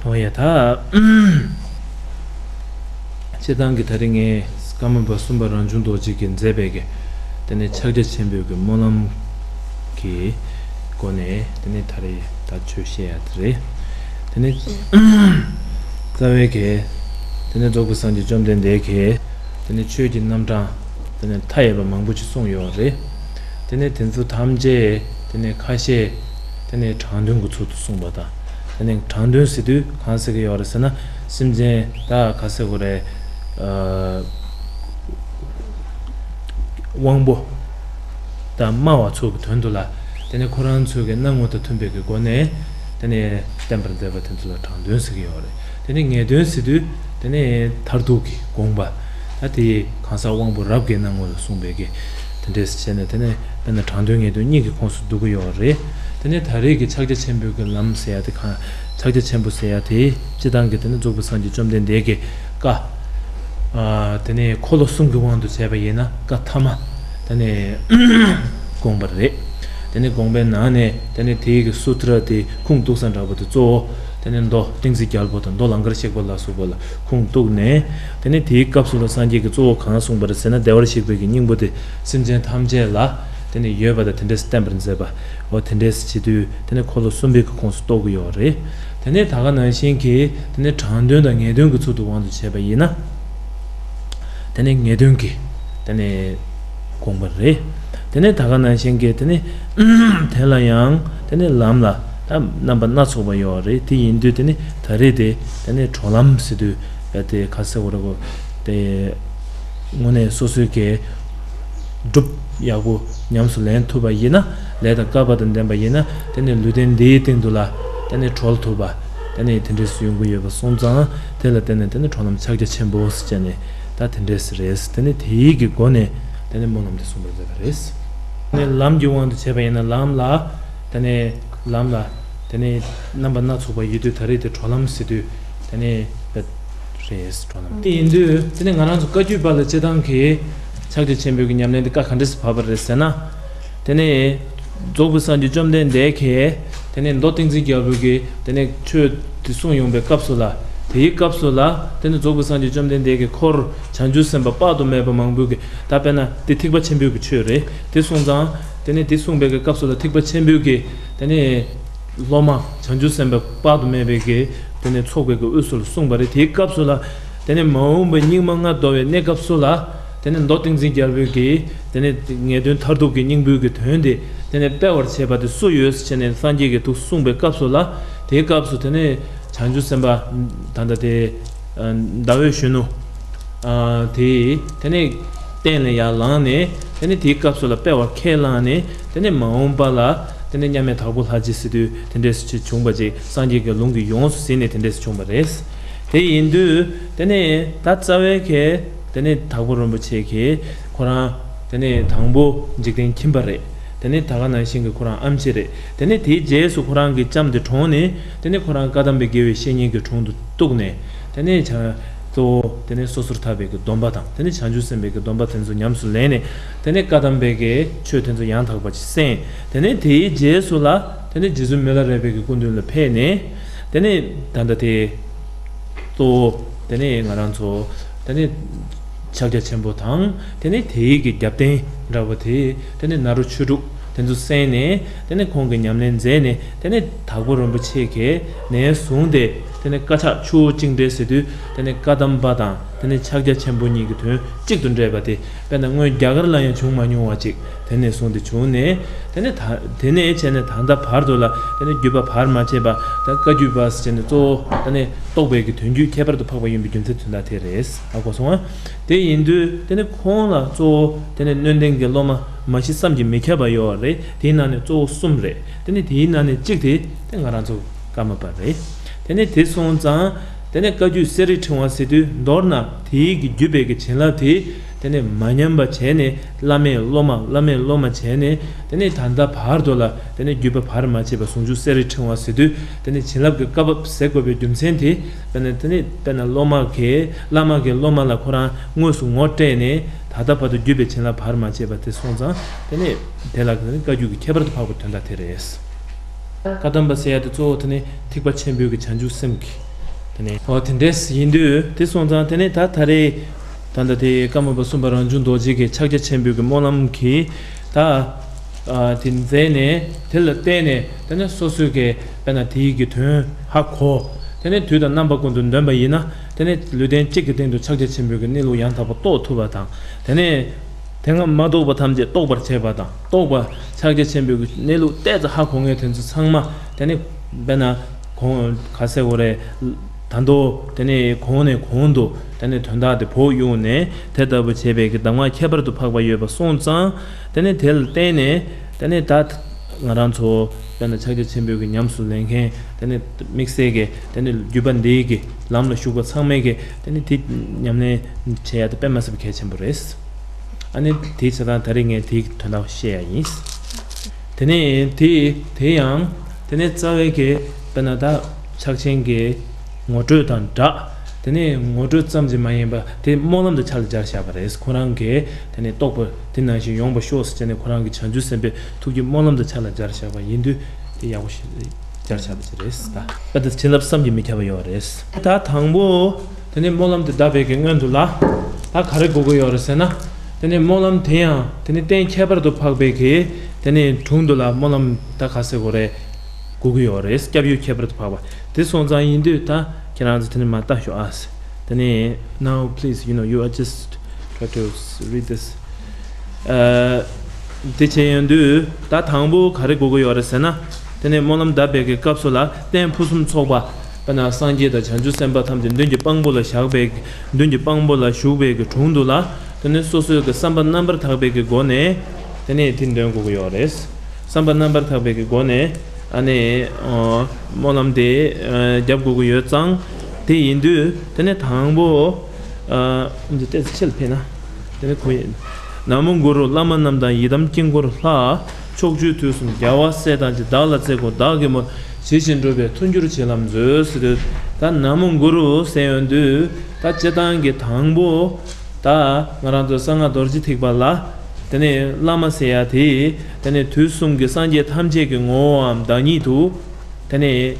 འོ་ཡ་ད། སྤྱིར་བཏང་གི་ད་རིང་ངས་ཀརྨ་པ་གསུམ་པ་རང་བྱུང་རྡོ་རྗེ་གིས་མཛད་པའི་གི་དེ་ནས་ཕྱག་རྒྱ་ཆེན་པོའི་གི་སྨོན་ལམ་གི་སྒོ་ནས་དེ་ནས་ད་རེས་ད་ཆོས་བཤད་ཡ་དེ་རེད། དེ་ནས་རྩ་བའི་གི་དེ་ནས་རྫོགས་པའི་སངས་རྒྱས་བཅོམ་ལྡན་འདས་ཀྱིས་དེ་ནས་ཆོས་ཀྱི་རྣམ་གྲངས་དེ་ནས་མཐའ་ཡས་པ་མང་པོ་ཅིག་གསུངས་ཡོད་རེད། དེ་ནས་དེ་ཚོ་ཐམས་ཅད་དེ་ནས་ཁ་ཤས་དེ་ནས་དྲང་དོན་གྱི་ཚུལ་དུ་གསུངས་པ་དང་། དེ་ནས་དྲང་དོན་ཟེར་དུས་གང་ཟེར་གྱི་ཡོད་རེད་ཟེར་ན། སེམས་ཅན་ད་ག་ཟེར་དགོས་རེད། ཨ། དབང་པོ་དང་སྨྲ་བ་ཚོ་གི་དོན་དུ་ལ། དེ་ནས་ཁོ་རང་ཚོའི་གི་སྣང་ངོ་དང་མཐུན་པའི་གི་སྒོ་ནས་དེ་ནས་བསྟན་པར་མཛད་པ་དེ་ཚོ་ལ་དྲང་དོན་ཟེར་གྱི་ཡོད་རེད། དེ་ནས་ངེས་དོན་ཟེར་དུས་དེ་ནས་མཐར་ཐུག་གི་དགོངས་པ། ད་དེ་གང་ཟག་དབང་པོ་རབ་ཀྱི་སྣང་ངོ་ལ་གསུངས་པའི་གི་དེ་འདྲས་བྱས་ནས། དེ་ནས་དཔེར་ན་དྲང་དོན་ངེས་དོན་གཉིས་ཀྱི་ཁོངས་སུ་འདུ་གི་ཡོད་རེད། དེ་ནས་ད་རེས་ཀྱི་ཕྱག་རྒྱ་ཆེན་པོའི་གི་ལམ་ཟེར་ཡ་དེ་གང་། ཕྱག་རྒྱ་ཆེན་པོ་ཟེར་ཡ་དེ་སྤྱིར་བཏང་གི་དེ་ནི་རྫོགས་པའི་སངས་རྒྱས་བཅོམ་ལྡན་འདས་ཀྱི་བཀའ། ཨ། དེ་ནས་འཁོར་ལོ་གསུམ་གྱི་དབང་དུ་བྱས་པ་ཡིན་ན་བཀའ་ཐ་མ་དེ་ནས་དགོངས་པ་རེད། དེ་ནས་དགོངས་པའི་ནང་ནས་དེ་ནས་དེའི་གི་སུ་ཏྲ་དེ་ཁུངས་གཏུགས་ས་འདྲ་པོ་དེ་གཙོ་བོ་དེ་ནས་མདོ་ཏིང་འཛིན་རྒྱལ་པོ་དང་མདོ་ལང་ཀར་གཤེགས་པ་ལ་སོགས་པ་ལ་ཁུངས་གཏུགས་ནས། དེ་ནས་དེའི་སྐབས་སུ་ལ་སངས་རྒྱས་ཀྱིས་གཙོ་བོ་གང་གསུངས་པ་རེད་ཟེར་ན། བདེ་བར་གཤེགས་པའི་གི་སྙིང་པོ་དེ་སེམས་ཅན་ཐམས་ཅད་ལ་དེ་ནས་ཡོད་པ་དང་། དེ་འདྲས་བསྟན་པར་མཛད་པ། འོ་དེ་འདྲས་བྱེད་དུས་དེ་ནས་འཁོར་ལོ་གསུམ་པའི་གི་ཁོངས་སུ་གཏོགས་ཀྱི་ཡོད་རེད། དེ་ནས་ད་ག་ནང་བཞིན་གྱི་དེ་ནས་དྲང་དོན་དང་ངེས་དོན་གྱི་ཚུལ་དུ་དབང་དུ་བྱས་པ་ཡིན་ན། དེ་ནས་ངེས་དོན་གྱི་དེ་ནས་དགོངས་པ་རེད། དེ་ནས་ད་ག་ནང་བཞིན་གྱི་དེ་ནས་དེ་ལ་ཡང་དེ་ནས་ལམ་ལ་ད་རྣམ་པ་སྣ་ཚོགས་པ་ཡོད་རེད། དེ་ཡིན་དུས་དེ་ནས་ད་རེས་དེ་དེ་ནས་གྲོལ་ལམ་ཟེར་དུས་དེ་ག་ཟེར་བ་རེད་གོ། དེ་དངོས་གནས་སོ་སོའི་གི་སྒྲུབ་ཡག་པོ་ཉམས་སུ་ལེན་ཐུབ་པ་ཡིན་ན། ལས་དང་སྐལ་པ་དང་ལྡན་པ་ཡིན་ན། དེ་ནས་ལུས་རྟེན་འདིའི་སྟེང་དུ་ལ་དེ་ནས་གྲོལ་ཐུབ་པ། དེ་ནས་དེ་འདྲས་སུ་ཡོང་གི་ཡོད་པ་སོང་ཙང་། དེ་ལ་བརྟེན་ནས་དེ་ནས་གྲོལ་ལམ་ཕྱག་རྒྱ་ཆེན་པོ་ཟེར་བྱས་ནས་ད་དེ་འདྲས་རེད། དེ་ནས་དེའི་གི་སྒོ་ནས་དེ་ནས་སྨོན་ལམ་དེ་གསུངས་པར་མཛད་པ་རེད། དེ་ནས་ལམ་གྱི་དབང་དུ་བྱས་པ་ཡིན་ན་ལམ་ལ། དེ་ནས་ལམ་ལ་དེ་ནས་རྣམ་པ་སྣ་ཚོགས་པ་ཡོད་དུས། ད་རེས་དེ་གྲོལ་ལམ་ཟེར་དུས་དེ་ནས་རེད། གྲོལ་ལམ་དེ་ཡིན་དུས་དེ་ནས་ང་རང་ཚོ་བཀའ་བརྒྱུད་པ་ལ་སྤྱིར་བཏང་གི་ཕྱག་རྒྱ་ཆེན་པོའི་གི་ཉམས་ལེན་དེ་བཀའ་ག་འདྲས་སུ་བབས་པ་རེད་ཟེར་ན། དེ་ནས་རྫོགས་པའི་སངས་རྒྱས་བཅོམ་ལྡན་འདས་ཀྱིས་དེ་ནས་མདོ་ཏིང་འཛིན་རྒྱལ་པོའི་གི་དེ་ནས་ཆོས་དེ་གསུངས་ཡོང་པའི་སྐབས་སུ་ལ། དེའི་སྐབས་སུ་ལ་དེ་ནས་རྫོགས་པའི་སངས་རྒྱས་བཅོམ་ལྡན་འདས་ཀྱིས་འཁོར་བྱང་ཆུབ་སེམས་དཔའ་དཔག་ཏུ་མེད་པ་མང་པོའི་གི། ད་དཔེར་ན་དེ་ཐེག་པ་ཆེན་པོའི་གི་ཆོས་རེད། དེ་གསུངས་ཙང་། དེ་ནས་དེ་གསུངས་པའི་གི་སྐབས་སུ་ལ་ཐེག་པ་ཆེན་པོའི་གི་དེ་ནས་སློབ་མ་བྱང་ཆུབ་སེམས་དཔའ་དཔག་ཏུ་མེད་པའི་གི་དེ་ནས་ཚོགས་པའི་གི་དབུས་སུ་ལ་གསུངས་པ་རེད། དེའི་སྐབས་སུ་ལ་དེ་ནས་མ་འོངས་པའི་སྙིགས་མ་ལྔ་བདོ་བའི་གནས་སྐབས་སུ་ལ། དེ་ནས་མདོ་ཏིང་འཛིན་རྒྱལ་པོའི་གི་དེ་ནས་ངེས་དོན་མཐར་ཐུག་གི་སྙིང་པོའི་གི་དོན་དེ་དེ་ནས་སྤེལ་བར་བྱེད་པ་དེ་སུ་ཡོད་ཟེར་བྱས་ནས་སངས་རྒྱས་ཀྱིས་ཐུགས་གསུངས་པའི་སྐབས་སུ་ལ། དེའི་སྐབས་སུ་དེ་ནས་བྱང་ཆུབ་སེམས་དཔའ་ད་ལྟ་དེ་ཟླ་འོད་གཞོན་ནུ་དེ་དེ་ནས་སྟེང་ལ་ཡར་ལངས་ནས། དེ་ནས་དེའི་སྐབས་སུ་ལ་སྤེལ་བར་ཁས་བླངས་ནས། དེ་ནས་མ་འོངས་པ་ལ་དེ་ནས་མཉམ་མེད་དྭགས་པོ་ལྷ་རྗེ་ཟེར་དུས་དེ་འདྲས་སུ་བྱུང་བ་ཅིག། སངས་རྒྱས་ཀྱི་ལུང་གིས་ཡོངས་སུ་ཟིན་ནས་དེ་འདྲས་སུ་བྱུང་བ་རེད། དེ་ཡིན་དུས་དེ་ནས་ད་རྩ་བའི་གི་དེ་ནས་དྭགས་པོ་རིན་པོ་ཆེ་གིས་ཁོ་རང་དེ་ནས་དང་པོ་འཇིག་རྟེན་ཁྱིམ་པ་རེད། དེ་ནས་ད་ག་ནང་བཞིན་གྱི་ཁོ་རང་ཨེམ་ཆི་རེད། དེ་ནས་དེའི་རྗེས་སུ་ཁོ་རང་གི་ལྕམ་དེ་གྲོངས་ནས། དེ་ནས་ཁོ་རང་བཀའ་གདམས་པའི་དགེ་བའི་བཤེས་གཉེན་གྱི་དྲུང་དུ་གཏུགས་ནས། དེ་ནས་བྱ་གཙོ་བོ་དེ་ནས་སོ་སོར་ཐར་པའི་གི་སྡོམ་པ་དང་། དེ་ནས་བྱང་ཆུབ་སེམས་དཔའི་གི་སྡོམ་པ་དེ་ཚོ་ཉམས་སུ་ལེན་ནས། དེ་ནས་བཀའ་གདམས་པའི་གི་ཆོས་དེ་ཚོ་ཡང་དག་པ་ཅིག་གསན། དེ་ནས་དེའི་རྗེས་སུ་ལ་དེ་ནས་རྗེ་བཙུན་མི་ལ་རས་པའི་གི་སྐུ་མདུན་ལ་ཕེབས་ནས། དེ་ནས་ད་ལྟ་དེ་གཙོ་བོ་དེ་ནས་ང་རང་ཚོ་དེ་ནས་ཕྱག་རྒྱ་ཆེན་པོ་དང་། དེ་ནས་དེའི་གི་རྒྱབ་རྟེན་འདྲ་བོ་དེ་དེ་ནས་ནཱ་རོ་ཆོས་དྲུག་དེ་ཚོ་གསན་ནས། དེ་ནས་ཁོང་གིས་ཉམས་ལེན་མཛད་ནས། དེ་ནས་དྭགས་པོ་རིན་པོ་ཆེ་གིས་ནས་བཟུང་སྟེ། དེ་ནས་བཀའ་ཕྱག་ཆུ་བོ་གཅིག་འདྲེས་ཟེར་དུས། དེ་ནས་བཀའ་གདམས་པ་དང་དེ་ནས་ཕྱག་རྒྱ་ཆེན་པོ་གཉིས་ཀྱི་དོན་གཅིག་ཏུ་འདྲེས་པ་དེ། དཔེར་ན་སྔོན་རྒྱ་གར་ལ་ཡང་བྱུང་མ་མྱོང་བ་ཅིག་དེ་ནས་བཟུང་སྟེ་བྱུང་ནས། དེ་ནས་ད་དེ་ནས་བྱས་ནས་ད་ལྟ་བར་དུ་ལ། དེ་ནས་བརྒྱུད་པ་བར་མ་ཆད་པ། ད་བཀའ་བརྒྱུད་པ་ཟེར་ནས་གཙོ་བོ་དེ་ནས་རྟོགས་པའི་གི་དོན་བརྒྱུད་ཁྱད་པར་དུ་འཕགས་པ་ཡིན་པའི་རྒྱུ་མཚན་དོན་དག་དེ་རེད། ཧ་གོ་སོང་ཨ། དེ་ཡིན་དུས་དེ་ནས་ཁོང་ལ་གཙོ་བོ་དེ་ནས་སྣོད་ལྡན་གྱི་སློབ་མ་མ་གཞི་བསམ་གྱིས་མི་ཁྱབ་པ་ཡོད་རེད། དེའི་ནང་ནས་གཙོ་བོ་གསུམ་རེད། དེ་ནས་དེའི་ནང་ནས་གཅིག་དེ་དེ་ང་རང་ཚོ་ཀརྨ་པ་རེད། དེ་ནས་དེ་སོང་ཙང་དེ་ནས་བཀའ་བརྒྱུད་གསེར་རིའི་ཕྲེང་བ་ཟེར་དུས། མདོར་ན་དེའི་གི་བརྒྱུད་པའི་གི་བྱིན་རླབས་དེ་དེ་ནས་མ་ཉམས་པ་བྱས་ནས། བླ་མའི་སློབ་མ། བླ་མའི་སློབ་མ་བྱས་ནས། དེ་ནས་ད་ལྟ་བར་དུ་ལ་དེ་ནས་བརྒྱུད་པ་བར་མ་ཆད་པ་ཟུང་འཇུག་གསེར་རིའི་ཕྲེང་བ་ཟེར་དུས། དེ་ནས་བྱིན་རླབས་ཀྱི་བཀའ་བབས་ཟེར་དགོས་པའི་རྒྱུ་མཚན་དེ། དཔེར་ན་དེ་ནས་དཔེར་ན་སློབ་མ་གིས། བླ་མ་གིས་སློབ་མ་ལ་ཁོ་རང་དངོས་སུ་ངོ་སྤྲད་ནས། ད་ལྟ་བར་དུ་བརྒྱུད་པའི་བྱིན་རླབས་བར་མ་ཆད་པ་དེ་སོང་ཙང་། དེ་ནས་དེ་ལ་བཀའ་བརྒྱུད་ཀྱི་ཁྱད་པར་དུ་འཕགས་པའི་དོན་དག་དེ་རེད། བཀའ་གདམས་པ་ཟེར་ཡ་དེ་གཙོ་བོ་དེ་ནི་ཐེག་པ་ཆེན་པོའི་གི་བྱང་ཆུབ་སེམས་ཀྱི་ དེ་ནས་ཨོ་དེ་འདྲས་ཡིན་དུས་དེ་སོང་ཙང་དེ་ནས་ད་ད་རེས་ད་ལྟ་དེ་ཀརྨ་པ་གསུམ་པ་རང་བྱུང་རྡོ་རྗེ་གི་ཕྱག་རྒྱ་ཆེན་པོའི་གི་སྨོན་ལམ་གྱིས་ད་ཨ་དེ་མཛད་ནས་དེ་ལ་བརྟེན་ནས་དེ་ནས་སོ་སོའི་གི་དཔེར་ན་དེའི་གི་དོན་ཧ་གོ། དེ་ནས་དུས་དང་རྣམ་པ་ཀུན་ཏུ་འདོན་པ་ཡིན་ན་དེ་ནས་ལུས་རྟེན་གཅིག་གི་སྟེང་དུ་ཕྱག་རྒྱ་ཆེན་པོའི་གི་གནས་ལུགས་ཡང་དག་པ་རྟོགས་ཐུབ་པ་དང་། དེ་ནས་དེ་སྔ་མ་རྟོགས་པ་ཐམས་ཅད་རྟོགས་པར་བྱེད་པ་དང་། རྟོགས་པ་ཕྱག་རྒྱ་ཆེན་པོའི་གནས་ལུགས་ཏོག་ཙམ་ཧ་གོ་མཁན་དེ་ཚོ་ཚང་མ་དེ་ནི་དཔེར་ན་གོང་ག་ཟེར་དགོས་རེད། ད་དུང་དེ་ནི་གོང་ནས་གོང་དུ་དེ་ནི་དོན་དག་དེ་བོགས་དབྱུང་ནས་དེ་ལྟ་བུ་བྱེད་པའི་གི་གདམས་ངག་ཁྱད་པར་དུ་འཕགས་པ་ཡོད་པ་སོང་ཙང་། དེ་ནི་དེ་ལ་བརྟེན་ནས་དེ་ནི་ད་ང་རང་ཚོ་དཔེར་ན་ཕྱག་རྒྱ་ཆེན་པོའི་གི་ཉམས་སུ་ལེན་མཁན་དེ་ནི་དམིགས་བསལ་གྱི་དེ་ནི་བརྒྱུད་པ་འདིའི་གི་ལམ་ལ་ཞུགས་པ་ཚང་མས་གི་དེ་ནི་དེ་ཉམས་ལེན་བྱེད་ཡ་དེ་དཔེ་མ་སྲིད་པ་གལ་ཆེན་པོ་རེད། ཨ་ནི་དེའི་ཆ་ཚང་ད་རེས་ངས་དེའི་དོན་དག་བཤད་ཡ་ཡིན། དེ་ནས་དེ་དེ་ཡང་དེ་ནས་རྩ་བའི་གི་དཔེར་ན་ད་ཕྱག་ཆེན་གྱི་ངོ་སྤྲོད་དང་སྦྲགས། དེ་ནས་ངོ་སྤྲོད་ཙམ་གྱིས་མ་ཡིན་པ་དེ་སྨོན་ལམ་དུ་ཆ་ལ་སྦྱར་བཞག་པ་རེད། ཁོ་རང་གིས་དེ་ནས་རྟོགས་པ་དེ་ནང་བཞིན་ཡོང་བར་ཤོག་ཟེར་བྱས་ནས་ཁོ་རང་གི་བྱང་ཆུབ་སེམས་དཔའི་ཐུགས་ཀྱི་སྨོན་ལམ་དུ་ཆ་ལ་སྦྱར་བཞག་པ་ཡིན་དུས་དེ་ཡག་པོ་ཞིག་སྦྱར་བཞག་པ་ཅིག་རེད། ད་ད་བྱིན་རླབས་བསམ་གྱིས་མི་ཁྱབ་པ་ཡོད་རེད། ད་དང་པོ་དེ་ནས་སྨོན་ལམ་དེ་བཏབ་པའི་གི་སྔོན་དུ་ལ་ད་ག་རེ་དགོས་ཀྱི་ཡོད་རེད་ཟེར་ན། དེ་ནས་སྨོན་ལམ་དེ་ཡང་དེ་ནས་རྟེན་ཁྱད་པར་དུ་འཕགས་པའི་གི་དེ་ནས་དྲུང་དུ་ལ་སྨོན་ལམ་ད་ག་ཟེར་དགོས་རེད། དགོས་ཀྱི་ཡོད་རེད། སྐྱབས་ཡུལ་ཁྱད་པར་དུ་འཕགས་པ་དེ་སོང་ཙང་ཡིན་དུས་ད་ཁྱེད་རང་ཚོ་དེ་ནས་མ་ལྟ་ཤོག་ཨ། དེ་ནས་now please, you know, you are just try to read this. དེ་བྱས་ཡོང་དུས་ད་དང་པོ་ག་རེ་དགོས་ཀྱི་ཡོད་རེད་ཟེར་ན། དེ་ནས་སྨོན་ལམ་བཏབ་པའི་གི་སྐབས་སུ་ལ་རྟེན་ཕུན་སུམ་ཚོགས་པ་དཔེར་ན་སངས་རྒྱས་དང་བྱང་ཆུབ་སེམས་དཔའ་ཐམས་ཅད་མདུན་གྱི་དཔང་པོ་ལ་བཞག་པའི་མདུན་གྱི་དཔང་པོ་ལ་བཞུགས་པའི་གི་དྲུང་དུ་ལ་དེ་ནས་སོ་སོའི་གི་བསམ་པ་རྣམ་པར་དག་པའི་གི་སྒོ་ནས་དེ་ནས་དེ་འདོན་དགོས་ཀྱི་ཡོད་རེད། བསམ་པ་རྣམ་པར་དག་པའི་གི་སྒོ་ནས་ཨ་ནི་སྨོན་ལམ་དེ་རྒྱབ་དགོས་ཀྱི་ཡོད་ཙང་། དེ་ཡིན་དུས་དེ་ནས་དང་པོ། ཨ། འདི་ཏོག་ཙམ་ཕྱི་ལ་ཕེབས་ན། དེ་ནས་གོ་ཡིན། ན་མོ་གུ་རུ་བླ་མ་རྣམས་དང་ཡི་དམ་དཀྱིལ་འཁོར་ལྷ། ཕྱོགས་བཅུའི་དུས་གསུམ་རྒྱལ་བ་སྲས་དང་བཅས། བདག་ལ་བརྩེ་དགོངས་བདག་གིས་སྨོན། ཇི་བཞིན་འགྲུབ་པའི་མཐུན་འགྱུར་བྱིན་རླབས་མཛོད། ཟེར་དུས་ད་ན་མོ་གུ་རུ་ཟེར་ཡོང་དུས་ད་སྤྱིར་བཏང་གི་དང་པོ། ད་ང་རང་ཚོ་གསང་སྔགས་རྡོ་རྗེ་ཐེག་པ་ལ། དེ་ནས་བླ་མ་ཟེར་ཡ་དེ། དེ་ནས་དུས་གསུམ་གྱི་སངས་རྒྱས་ཐམས་ཅད་ཀྱི་ངོ་བོའམ་བདག་ཉིད་དུ། དེ་ནས་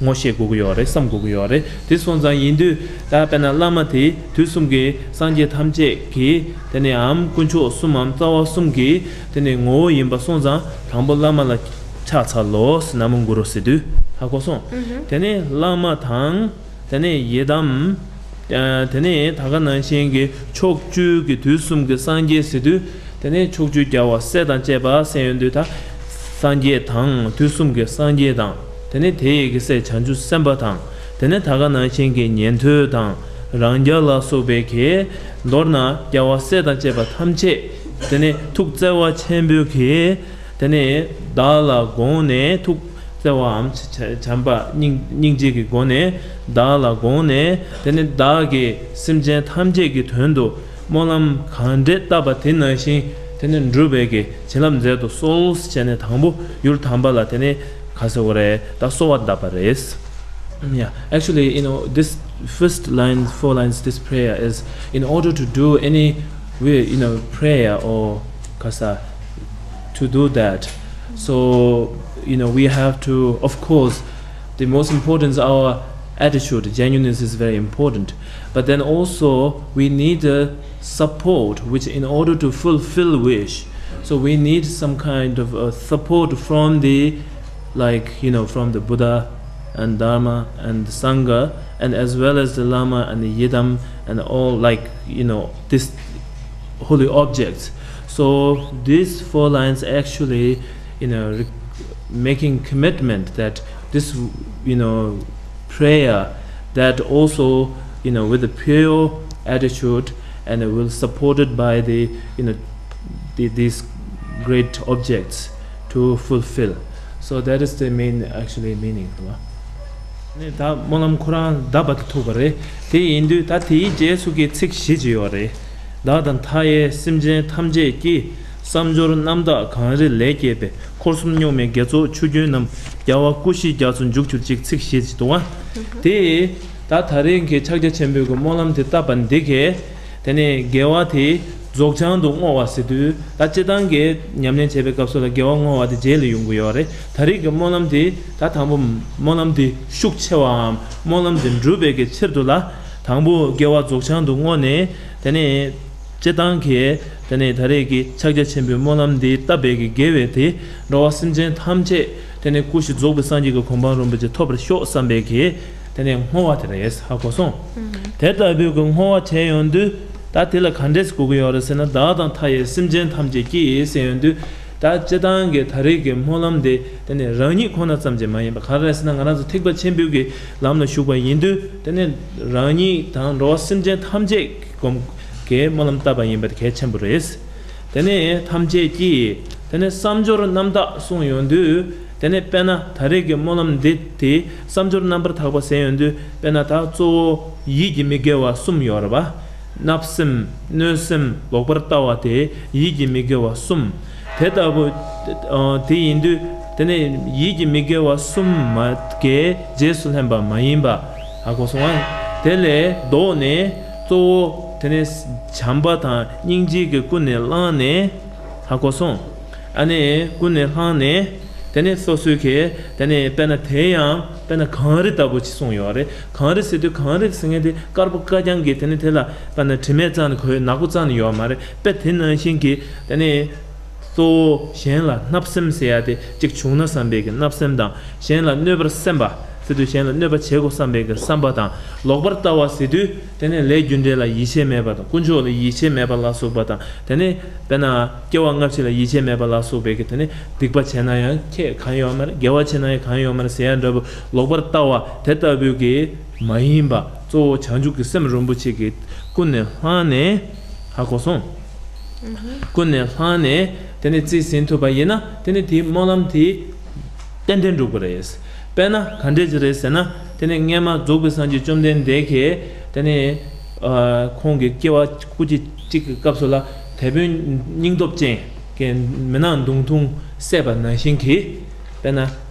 ངོ་ཤེས་དགོས་ཀྱི་ཡོད་རེད། བསམ་དགོས་ཀྱི་ཡོད་རེད། དེ་སོང་ཙང་ཡིན་དུས་ད་དཔེར་ན་བླ་མ་དེ་དུས་གསུམ་གྱི་སངས་རྒྱས་ཐམས་ཅད་ཀྱི་དེ་ནས་འམ་དཀོན་མཆོག་གསུམ་མམ་རྩ་བ་གསུམ་གྱི་དེ་ནས་ངོ་བོ་ཡིན་པ་སོང་ཙང་དང་པོ་བླ་མ་ལ་ཕྱག་འཚལ་ལོ་ཟེར། ན་མོ་གུ་རུ་ཟེར་དུས་ཧ་གོ་སོང་། ཨུ་ཧུ། དེ་ནས་བླ་མ་དང་། དེ་ནས་ཡི་དམ། ཨ། དེ་ནས་ད་ག་ནང་བཞིན་གྱི་ཕྱོགས་བཅུ་གི་དུས་གསུམ་གྱི་སངས་རྒྱས་ཟེར་དུས། དེ་ནས་ཕྱོགས་བཅུའི་རྒྱལ་བ་སྲས་དང་བཅས་པ་ཟེར་ཡོང་དུས་ད། སངས་རྒྱས་དང་དུས་གསུམ་གྱི་སངས་རྒྱས་དང་། དེ་ནས་དེ་ཡི་གི་སྲས་བྱང་ཆུབ་སེམས་དཔའ་དང་། དེ་ནས་ད་ག་ནང་བཞིན་གྱི་ཉན་ཐོས་དང་། རང་རྒྱལ་ལ་སོགས་པའི་གི། མདོར་ན་རྒྱལ་བ་སྲས་དང་བཅས་པ་ཐམས་ཅད། དེ་ནས་ཐུགས་བརྩེ་བ་ཆེན་པོས་གི། དེ་ནས་བདག་ལ་དགོངས་ནས་ཐུགས་བརྩེ་བའམ་བྱམས་པ་སྙིང་སྙིང་རྗེ་གི་སྒོ་ནས་བདག་ལ་དགོངས་ནས། དེ་ནས་བདག་གིས་སེམས་ཅན་ཐམས་ཅད་ཀྱི་དོན་དུ་སྨོན་ལམ་གང་འདྲས་བཏབ་པ་དེ་ནང་བཞིན་དེ་ནས་འགྲུབ་པའི་གི་བྱིན་རླབས་མཛད་དུ་གསོལ་ཟེར་ནས་དང་པོ་ཡུལ་དམ་པ་ལ་དེ་ནས་ག་ཟེར་བ་རེད། ད་གསོལ་བ་བཏབ་པ་རེད། Yeah, actually, you know, this first line, four lines, this prayer is in order to do any, we, you know, prayer or kasa to do that. So, you know, we have to, of course, the most important is our attitude. Genuineness is very important. But then also, we need a support, which in order to fulfill wish, so we need some kind of a support from the, like, you know, from the Buddha and Dharma and the Sangha, and as well as the Lama and the Yidam and all, like, you know, these holy objects. So these four lines actually, you know, re- making commitment that this, you know, prayer that also, you know, with a pure attitude and will supported by the, you know, the, these great objects to fulfill. So that is the main, actually, meaning. ནས་ད་སྨོན་ལམ་ཁོ་རང་བཏབ་པ་དེ་ཐུག་པ་རེད། དེ་ཡིན་དུས་ད་དེའི་རྗེས་སུ་གི་ཚིག་བཞི་ཅིག་ཡོད་རེད། བདག་དང་མཐའ་ཡས་སེམས་ཅན་ཐམས་ཅད་ཀྱི། བསམ་སྦྱོར་རྣམ་དག་གངས་རི་ལས་སྐྱེས་པའི། འཁོར་གསུམ་རྙོག་མའི་དགེ་ཚོགས་ཆུ་རྒྱུན་རྣམས། རྒྱལ་བ་སྐུ་བཞིའི་རྒྱ་མཚོར་འཇུག་གྱུར་ཅིག་ཚིག་བཞི་ཅིག་འདུག་ཨ། དེ་ད་ད་རིང་གི་ཕྱག་རྒྱ་ཆེན་པོའི་གི་སྨོན་ལམ་དེ་བཏབ་པ་འདི་གས། དེ་ནས་དགེ་བ་དེ་ རྫོགས་བྱང་དུ་བསྔོ་བ་ཟེར་དུས་ད་སྤྱིར་བཏང་གི་ཉམས་ལེན་བྱེད་པའི་སྐབས་སུ་ལ་དགེ་བ་བསྔོ་བ་དེ་རྗེས་ལ་ཡོང་གི་ཡོད་རེད། ད་རེས་ཀྱི་སྨོན་ལམ་དེ་ད་དང་པོ་སྨོན་ལམ་དེ་ཤུགས་ཆེ་བའམ་སྨོན་ལམ་དེ་འགྲུབ་པའི་གི་ཕྱིར་དུ་ལ་དང་པོ་དགེ་བ་རྫོགས་བྱང་དུ་བསྔོ་ནས། དེ་ནས་སྤྱིར་བཏང་གི་དེ་ནས་ད་རེས་ཀྱི་ཕྱག་རྒྱ་ཆེན་པོའི་སྨོན་ལམ་འདི་བཏབ་པའི་གི་དགེ་བས་དེ་འགྲོ་བ་སེམས་ཅན་ཐམས་ཅད་དེ་ནས་སྐུ་བཞི་རྫོགས་པའི་སངས་རྒྱས་ཀྱི་གོ་འཕང་རིན་པོ་ཆེ་ཐོབ་པར་ཤོག་བསམ་པའི་གི་དེ་ནས་བསྔོ་བ་དེ་རེད། ཧ་གོ་སོང་། དེ་ལྟ་བུའི་གི་བསྔོ་བ་བྱས་ཡོང་དུས་ད་དེ་ལ་ག་འདྲས་གོ་གི་ཡོད་རེད་ཟེར་ན། བདག་དང་མཐའ་ཡས་སེམས་ཅན་ཐམས་ཅད་ཀྱིས་ཟེར་ཡོང་དུས། ད་སྤྱིར་བཏང་གི་ད་རེས་ཀྱི་སྨོན་ལམ་དེ་དེ་ནས་རང་ཉིད་ཁོ་ན་ཙམ་གྱིས་མ་ཡིན་པ་ག་རེ་རེད་ཟེར་ན། ང་རང་ཚོ་ཐེག་པ་ཆེན་པོའི་གི་ལམ་ལ་ཞུགས་པ་ཡིན་དུས་དེ་ནས་རང་ཉིད་དང་འགྲོ་བ་སེམས་ཅན་ཐམས་ཅད་སྒོམ་གྱི་སྨོན་ལམ་བཏབ་པ་ཡིན་པ་དེ་གལ་ཆེན་པོ་རེད། དེ་ནས་ཐམས་ཅད་ཀྱིས་དེ་ནས་བསམ་སྦྱོར་རྣམ་དག་གསུངས་ཡོང་དུས། དེ་ནས་དཔེར་ན་ད་རེས་ཀྱི་སྨོན་ལམ་འདི་དེ་བསམ་སྦྱོར་རྣམ་པར་དག་པ་ཟེར་ཡོང་དུས། དཔེར་ན་ད་གཙོ་བོ་ཡིད་ཀྱི་མི་དགེ་བ་གསུམ་ཡོད་རེད་པ། བརྣབ་སེམས། གནོད་སེམས། ལོག་པར་ལྟ་བ་དེ་ཡིད་ཀྱི་མི་དགེ་བ་གསུམ། དེ་ལྟ་བུ་དེ་ཡིན་དུས་དེ་ནས་ཡིད་ཀྱི་མི་དགེ་བ་གསུམ་མ་གའི་རྗེས་སུ་ལྷན་པ་མ་ཡིན་པ། ཧ་གོ་སོང་ཨ། དེ་ལས་ལྡོག་ནས་གཙོ་བོ་དེ་ནས་བྱམས་པ་དང་སྙིང་རྗེ་གིས་ཀུན་ནས་བསླངས་ནས། ཧ་གོ་སོང་། ཨ་ནི་ཀུན་ནས་བསླངས་ནས། དེ་ནས་སོ་སོའི་གི་དེ་ནས་དཔེར་ན་དེ་ཡང་དཔེར་ན་གངས་རི་ལྟ་བུ་ཅིག་གསུངས་ཡོད་རེད། གངས་རི་ཟེར་དུས་གངས་རི་ཟེར་མཁན་དེ་དཀར་པོ་དཀར་རྐྱང་གི་དེ་ནས་དེ་ལ་དཔེར་ན་དྲི་མ་རྩ་ནས་གོས་ནག་པོ་རྩ་ནས་ཡོད་མ་རེད་པས། དེ་ནང་བཞིན་གྱི་དེ་ནས་གཙོ་བོ་གཞན་ལ་བརྣབ་སེམས་ཟེར་ཡ་དེ་གཅིག་བྱུང་ན་བསམ་པའི་གི་བརྣབ་སེམས་དང་། གཞན་ལ་གནོད་པར་སེམས་པ་ཟེར་དུས་གཞན་ལ་གནོད་པ་བྱེད་དགོས་བསམ་པའི་གི་བསམ་པ་དང་། ལོག་པར་ལྟ་བ་ཟེར་དུས་དེ་ནས་ལས་རྒྱུ་འབྲས་ལ་ཡིད་ཆེས་མེད་པ་དང་། དཀོན་མཆོག་ལ་ཡིད་ཆེས་མེད་པ་ལ་སོགས་པ་དང་། དེ་ནས་དཔེར་ན་སྐྱེ་བ་སྔ་ཕྱི་ལ་ཡིད་ཆེས་མེད་པ་ལ་སོགས་པའི་གི་དེ་ནས་སྡིག་པ་བྱས་ན་ཡང་ཁྱད་གང་ཡོད་མ་རེད། དགེ་བ་བྱས་ན་ཡང་གང་ཡོད་མ་རེད་ཟེར་ཡ་འདྲ་པོ་ལོག་པར་ལྟ་བ་དེ་ལྟ་བུའི་གི་མ་ཡིན་པ། གཙོ་བོ་བྱང་ཆུབ་ཀྱི་སེམས་རིན་པོ་ཆེ་གིས་ཀུན་ནས་བསླངས་ནས། ཧ་གོ་སོང་། ཀུན་ནས་བསླངས་ནས་དེ་ནས་རྩིས་ཟིན་ཐུབ་པ་ཡིན་ན་དེ་ནས་དེའི་སྨོན་ལམ་དེ་ཏན་ཏན་འགྲུབ་ཀྱི་རེད། དཔེར་ན་ག་འདྲས་ཅིག་རེད་ཟེར་ན། དེ་ནས་སྔས་མ་རྫོགས་པའི་སངས་རྒྱས་བཅོམ་ལྡན་འདས་ཀྱིས་དེ་ནས་ཨ་ཁོང་གི་སྐྱེ་བ་སྐུ་མཆེད་གཅིག་གི་སྐབས་སུ་ལ་དེད་དཔོན་སྙིང་སྟོབས་ཅན་གྱི་མི་ནག་མདུང་ཐུང་བསད་པ་ནང་བཞིན་གྱི། དཔེར་ན་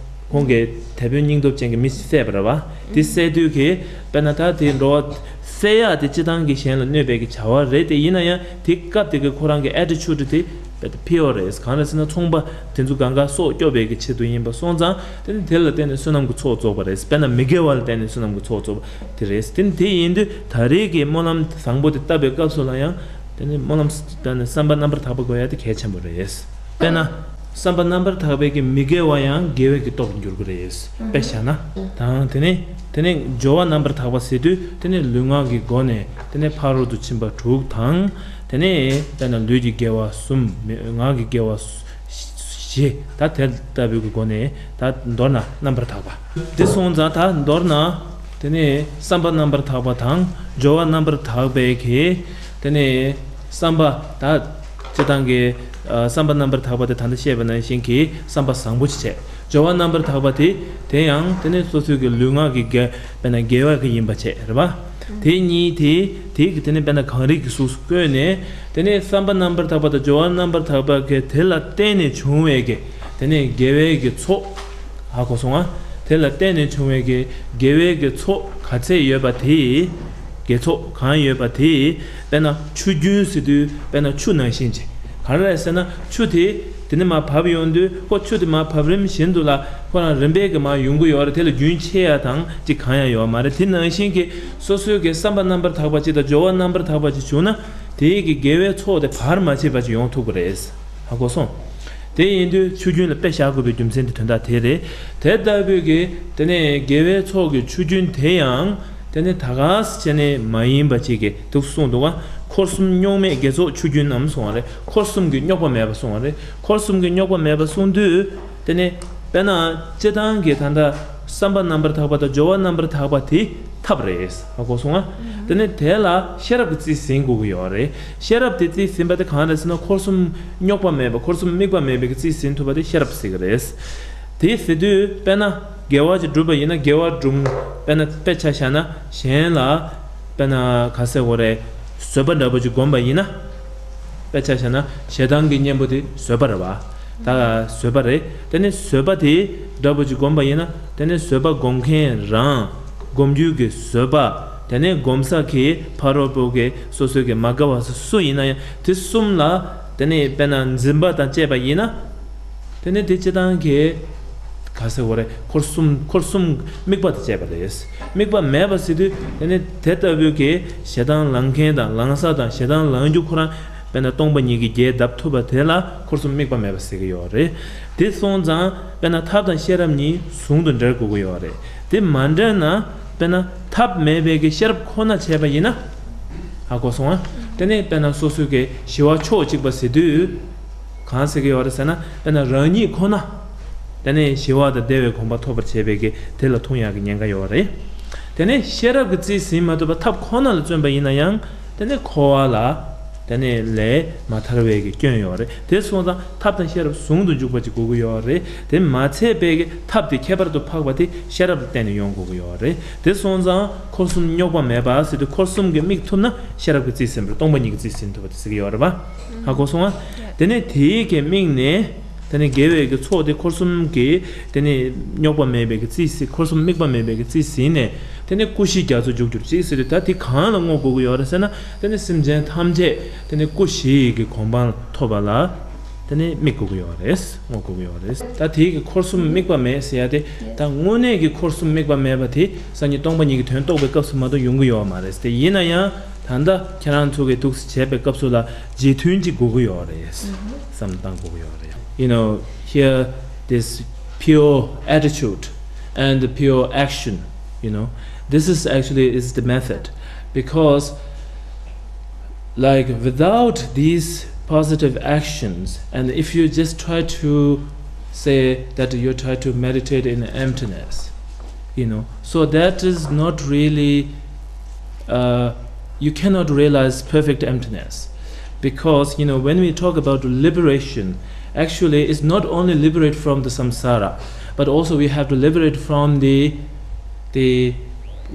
ཁོང་གིས་དེད་དཔོན་སྙིང་སྟོབས་ཅན་གྱི་མི་བསད་པ་རེད་པ། དེ་བསད་དུས་ཀྱི་དཔེར་ན་ད་དེ་འགྲོ་བ་བསད་ཡག་དེ་སྤྱིར་བཏང་གི་གཞན་ལ་གནོད་པའི་གི་བྱ་བ་རེད། དེ་ཡིན་ན་ཡང་དེ་སྐབས་དེ་གི་ཁོ་རང་གི་ཨེ་ཊི་ཅུ་ཌི་དེ་དཔེ་ཕི་ཡོར་རེད། གང་རེད་ཟེར་ན་ཚོང་པ་དེ་ཚོ་གང་ག་སྲོག་སྐྱོབ་པའི་གི་ཆེད་དུ་ཡིན་པ་སོང་ཙང་། དེ་ནི་དེ་ལ་བརྟེན་ནས་བསོད་ནམས་ཀྱི་ཚོགས་རྫོགས་པ་རེད། དཔེར་ན་མི་དགེ་བ་ལ་བརྟེན་ནས་བསོད་ནམས་ཀྱི་ཚོགས་རྫོགས་པ་དེ་རེད། དེ་ནི་དེ་ཡིན་དུས་ད་རེས་ཀྱི་སྨོན་ལམ་བཟང་པོ་དེ་བཏབ་པའི་སྐབས་སུ་ལ་ཡང་དེ་ནི་སྨོན་ལམ་དེ་ནི་བསམ་པ་རྣམ་པར་དག་པ་དགོས་ཡ་དེ་གལ་ཆེན་པོ་རེད། དཔེར་ན། བསམ་པ་རྣམ་པར་དག་པའི་གི་མི་དགེ་བ་ཡང་དགེ་བའི་གི་སྟོབས་འགྱུར་གི་རེད། དཔེ་བཞག་ན། དང་དེ་ནས་དེ་ནས་སྦྱོར་བ་རྣམ་པར་དག་པ་ཟེར་དུས་དེ་ནས་ལུས་ངག་གི་སྒོ་ནས་དེ་ནས་ཕ་རོལ་ཏུ་ཕྱིན་པ་དྲུག་དང་། དེ་ནས་དཔེར་ན་ལུས་ཀྱི་དགེ་བ་གསུམ། ངག་གི་དགེ་བ་བཞི། ད་དེ་ལྟ་བུའི་གི་སྒོ་ནས་ད་མདོར་ན་རྣམ་པར་དག་པ། དེ་སོང་ཙང་ད་མདོར་ན། དེ་ནས་བསམ་པ་རྣམ་པར་དག་པ་དང་སྦྱོར་བ་རྣམ་པར་དག་པའི་གི། དེ་ནས་བསམ་པ་ད་སྤྱིར་བཏང་གི་ཨ་བསམ་པ་རྣམ་པར་དག་པ་དེ་ད་ལྟ་བཤད་པ་ནང་བཞིན་གྱི་བསམ་པ་བཟང་པོ་ཅིག་བྱས། སྦྱོར་བ་རྣམ་པར་དག་པ་དེ་དེ་ཡང་དེ་ནས་སོ་སོའི་གི་ལུས་ངག་གི་དགེ་དཔེར་ན་དགེ་བ་གི་ཡིན་པ་བྱས་རེད་པ། དེ་གཉིས་དེ་དེ་གི་དེ་ནས་དཔེར་ན་གངས་རི་གི་གཟུགས་སུ་བཀོད་ནས། དེ་ནས་བསམ་པ་རྣམ་པར་དག་པ་དང་སྦྱོར་བ་རྣམ་པར་དག་པ་གི་དེ་ལ་བརྟེན་ནས་བྱུང་བའི་གི་དེ་ནས་དགེ་བའི་གི་ཚོགས། ཧ་གོ་སོང་ང་། དེ་ལ་བརྟེན་ནས་བྱུང་བའི་གི་དགེ་བའི་གི་ཚོགས་ག་ཚད་ཡོད་པ་དེ། དགེ་ཚོགས་གང་ཡོད་པ་དེ། དཔེར་ན་ཆུ་རྒྱུན་ཟེར་དུས་དཔེར་ན་ཆུ་ནང་བཞིན་ཅིག་ག་རེ་རེད་ཟེར་ན་ཆུ་དེ་དེ་ནས་མར་བབས་ཡོང་དུས་ཁོ་ཆུ་དེ་མར་བབས་རིམ་བཞིན་དུ་ལ་ཁོ་རང་རིམ་པས་གི་མར་ཡོང་གི་ཡོད་རེད། དེ་ལ་རྒྱུན་ཆད་ཡ་དང་ཅིག་གང་ཡང་ཡོད་མ་རེད། དེ་ནང་བཞིན་གྱི་སོ་སོའི་གི་བསམ་པ་རྣམ་པར་དག་པ་ཅིག་དང་སྦྱོར་བ་རྣམ་པར་དག་པ་ཅིག་བྱུང་ན་དེའི་གི་དགེ་བའི་ཚོགས་དེ་བར་མ་ཆད་པ་ཅིག་ཡོང་ཐུབ་ཀྱི་རེད། ཧ་གོ་སོང་། དེ་ཡིན་དུས་ཆུ་རྒྱུན་ལ་དཔེ་བཞག་དགོས་པའི་རྒྱུ་མཚན་དེ་དོན་དག་དེ་རེད། དེ་ལྟ་བུའི་གི་དེ་ནས་དགེ་བའི་ཚོགས་ཀྱི་ཆུ་རྒྱུན་དེ་ཡང་དེ་ནས་ད་ག་སེ་བྱས་ནས་མ་ཡིན་པ་ཅིག་གི་འདུག་གསུངས་འདུག་ག་འཁོར་གསུམ་རྙོག་མེད་དགེ་ཚོགས་ཆུ་རྒྱུན་ནམ་གསུངས་པ་རེད། འཁོར་གསུམ་གྱི་རྙོག་པ་མེད་པ་གསུངས་པ་རེད། འཁོར་གསུམ་གྱི་རྙོག་པ་མེད་པ་གསུངས་དུས་དེ་ནས་དཔེར་ན་སྤྱིར་བཏང་གི་ད་ལྟ་བསམ་པ་རྣམ་པར་དག་པ་དང་སྦྱོར་བ་རྣམ་པར་དག་པ་དེ་ཐབས་རེད། ཧ་གོ་སོང་ང་། དེ་ནས་དེ་ལ་ཤེས་རབ་ཀྱི་རྩིས་ཟིན་དགོས་ཀྱི་ཡོད་རེད། ཤེས་རབ་དེ་རྩིས་ཟིན་པ་དེ་གང་རེད་ཟེར་ན་འཁོར་གསུམ་རྙོག་པ་མེད་པ་འཁོར་གསུམ་དམིགས་པ་མེད་པའི་རྩིས་ཟིན་ཐུབ་པ་དེ་ཤེས་རབ་ཟེར་གྱི་རེད། དེ་ཟེར་དུས་དཔེར་ན་དགེ་བ་ཅིག་བསྒྲུབས་པ་ཡིན་ན་དགེ་བ་སྒྲུབ། དཔེར་ན་དཔེ་ཆ་བཞག་ན་གཞན་ལ་དཔེར་ན་ག་ཟེར་དགོས་རེད། བཟོད་པ་འདྲ་པོ་ཅིག་བསྒོམས་པ་ཡིན་ན། དཔེ་ཆ་བཞག་ན་ཞེ་སྡང་གི་གཉེན་པོ་དེ་བཟོད་པ་རེད་པ། ད་བཟོད་པ་རེད། དེ་ནས་བཟོད་པ་དེ་འདྲ་པོ་ཅིག་བསྒོམས་པ་ཡིན་ན་དེ་ནས་བཟོད་པ་སྒོམ་མཁན་རང་། སྒོམ་རྒྱུ་གི་བཟོད་པ། དེ་ནས་སྒོམ་ས་གི་ཕ་རོལ་པོ་གི་སོ་སོའི་གི་མ་དགའ་བ་སུ་ཡིན་ན་ཡང་དེ་གསུམ་ལ་དེ་ནས་དཔེར་ན་འཛིན་པ་དང་བཅས་པ་ཡིན་ན། དེ་ནས་དེ་སྤྱི་བཏང་གི་ག་ཟེར་བ་རེད། འཁོར་གསུམ་འཁོར་གསུམ་དམིགས་པ་དང་བཅས་པ་རེད། དམིགས་པ་མེད་པ་ཟེར་དུས་དེ་ནས་དེ་ལྟ་བུའི་གི་ཞེ་སྡང་ལང་མཁན་དང་ལང་ས་དང་ཞེ་སྡང་ལང་རྒྱུ་ཁོ་རང་དཔེར་ན་སྟོང་པ་ཉིད་ཀྱི་རྒྱས་གདབ་ཐུབ་པ་དེ་ལ་འཁོར་གསུམ་དམིགས་པ་མེད་པ་ཟེར་གི་ཡོད་རེད། དེ་སོང་ཙང་དཔེར་ན་ཐབས་དང་ཤེས་རབ་གཉིས་ཟུང་དུ་འབྲེལ་དགོས་ཀྱི་ཡོད་རེད། དེ་མ་འབྲེལ་ན་དཔེར་ན་ཐབས་མེད་པའི་གི་ཤེས་རབ་ཁོ་ན་བྱས་པ་ཡིན་ན། ཧ་གོ་སོང་ཨ། དེ་ནས་དཔེར་ན་སོ་སོའི་གི་ཞི་བ་ཕྱོགས་གཅིག་པ་ཟེར་དུས། གང་ཟེར་གི་ཡོད་རེད་ཟེར་ན་དཔེར་ན་རང་ཉིད་ཁོ་ན། དེ་ནས་ཞི་བ་དང་བདེ་བའི་གོ་འཕང་ཐོབ་པར་བྱེད་པའི་གི་དེ་ལ་ཐུག་ཡག་གི་ཉེན་ཁ་ཡོད་རེད། དེ་ནས་ཤེས་རབ་ཀྱི་རྩིས་ཟིན་མ་ཐུབ་པ་ཐབས་ཁོ་ན་ལ་བརྩོན་པ་ཡིན་ན་ཡང་དེ་ནས་འཁོར་བ་ལ་དེ་ནས་ལས་མ་ཐར་བའི་གི་སྐྱོན་ཡོད་རེད། དེ་སོང་ཙང་ཐབས་དང་ཤེས་རབ་ཟུང་དུ་འཇུག་པ་ཅིག་དགོས་ཀྱི་ཡོད་རེད། དེ་མ་ཚད་པའི་གི་ཐབས་དེ་ཁྱད་པར་དུ་འཕགས་པ་དེ་ཤེས་རབ་ལ་བརྟེན་ནས་ཡོང་དགོས་ཀྱི་ཡོད་རེད། དེ་སོང་ཙང་འཁོར་གསུམ་རྙོག་པ་མེད་པ་ཟེར་དུས་འཁོར་གསུམ་གྱི་དམིགས་ཐུབ་ན་ཤེས་རབ་ཀྱི་རྩིས་ཟིན་པ་རེད། སྟོང་པ་ཉིད་ཀྱི་རྩིས་ཟིན་ཐུབ་པ་དེ་ཟེར་གྱི་ཡོད་རེད་པ། ཧ་གོ་སོང་ཨ། དེ་ནས་དེའི་གི་དམིགས་ནས་དེ་ནས་དགེ་བའི་གི་ཚོགས་དེ་འཁོར་གསུམ་གྱི་དེ་ནས་རྙོག་པ་མེད་པའི་གི་རྩིས་ཟིན། འཁོར་གསུམ་དམིགས་པ་མེད་པའི་གི་རྩིས་ཟིན་ནས་དེ་ནས་སྐུ་བཞིའི་རྒྱ་མཚོ་འཇུག་གྱུར་ཅིག་ཟེར་དུས་ད་དེ་གང་ལ་བསྔོ་དགོས་ཀྱི་ཡོད་རེད་ཟེར་ན་དེ་ནས་སེམས་ཅན་ཐམས་ཅད་དེ་ནས་སྐུ་བཞི་ཡི་གི་གོ་འཕང་ཐོབ་པ་ལ། དེ་ནས་དམིགས་དགོས་ཀྱི་ཡོད་རེད། བསྔོ་དགོས་ཀྱི་ཡོད་རེད། ད་དེའི་གི་འཁོར་གསུམ་དམིགས་པ་མེད་ཟེར་ཡ་དེ་ད་དངོས་གནས་ཀྱི་འཁོར་གསུམ་དམིགས་པ་མེད་པ་དེ་སངས་རྒྱས་སྟོང་པ་ཉིད་ཀྱི་དོན་རྟོགས་པའི་སྐབས་སུ་མ་གཏོགས་ཡོང་གི་ཡོད་མ་རེད། དེ་ཡིན་ན་ཡང་ད་ལྟ་ཁྱེད་རང་ཚོ་གི་འདུག་སེ་བྱས་པའི་སྐབས་སུ་ལ་རྗེས་མཐུན་གཅིག་དགོས་ཀྱི་ཡོད་རེད། བསམ་བཏང་དགོས་ཀྱི་ཡོད་རེད། You know, here this pure attitude and the pure action, you know, this is actually is the method, because like without these positive actions, and if you just try to say that you try to meditate in emptiness, you know, so that is not really, uh, you cannot realize perfect emptiness, because, you know, when we talk about liberation, actually it's not only liberate from the samsara, but also we have to liberate from the the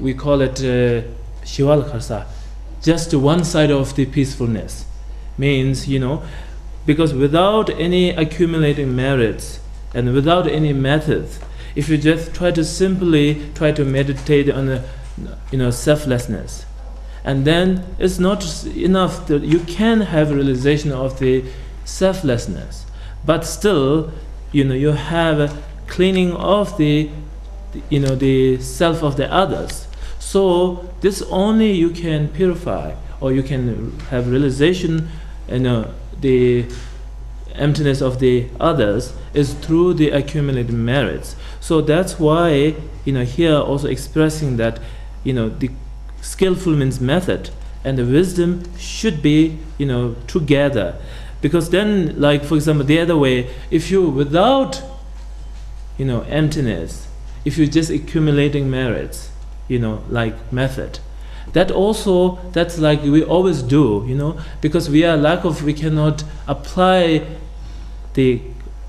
we call it, uh, shivalakharsa, just one side of the peacefulness, means, you know, because without any accumulating merits and without any methods, if you just try to simply try to meditate on the, you know, selflessness, and then it's not enough that you can have realization of the selflessness, but still, you know, you have a cleaning of the, you know, the self of the others. So this only you can purify, or you can have realization, you know, the emptiness of the others is through the accumulated merits. So that's why, you know, here also expressing that, you know, the skillful means method, and the wisdom should be, you know, together. Because then, like, for example, the other way, if you without, you know, emptiness, if you just accumulating merits, you know, like method, that also, that's like we always do, you know, because we are lack of, we cannot apply the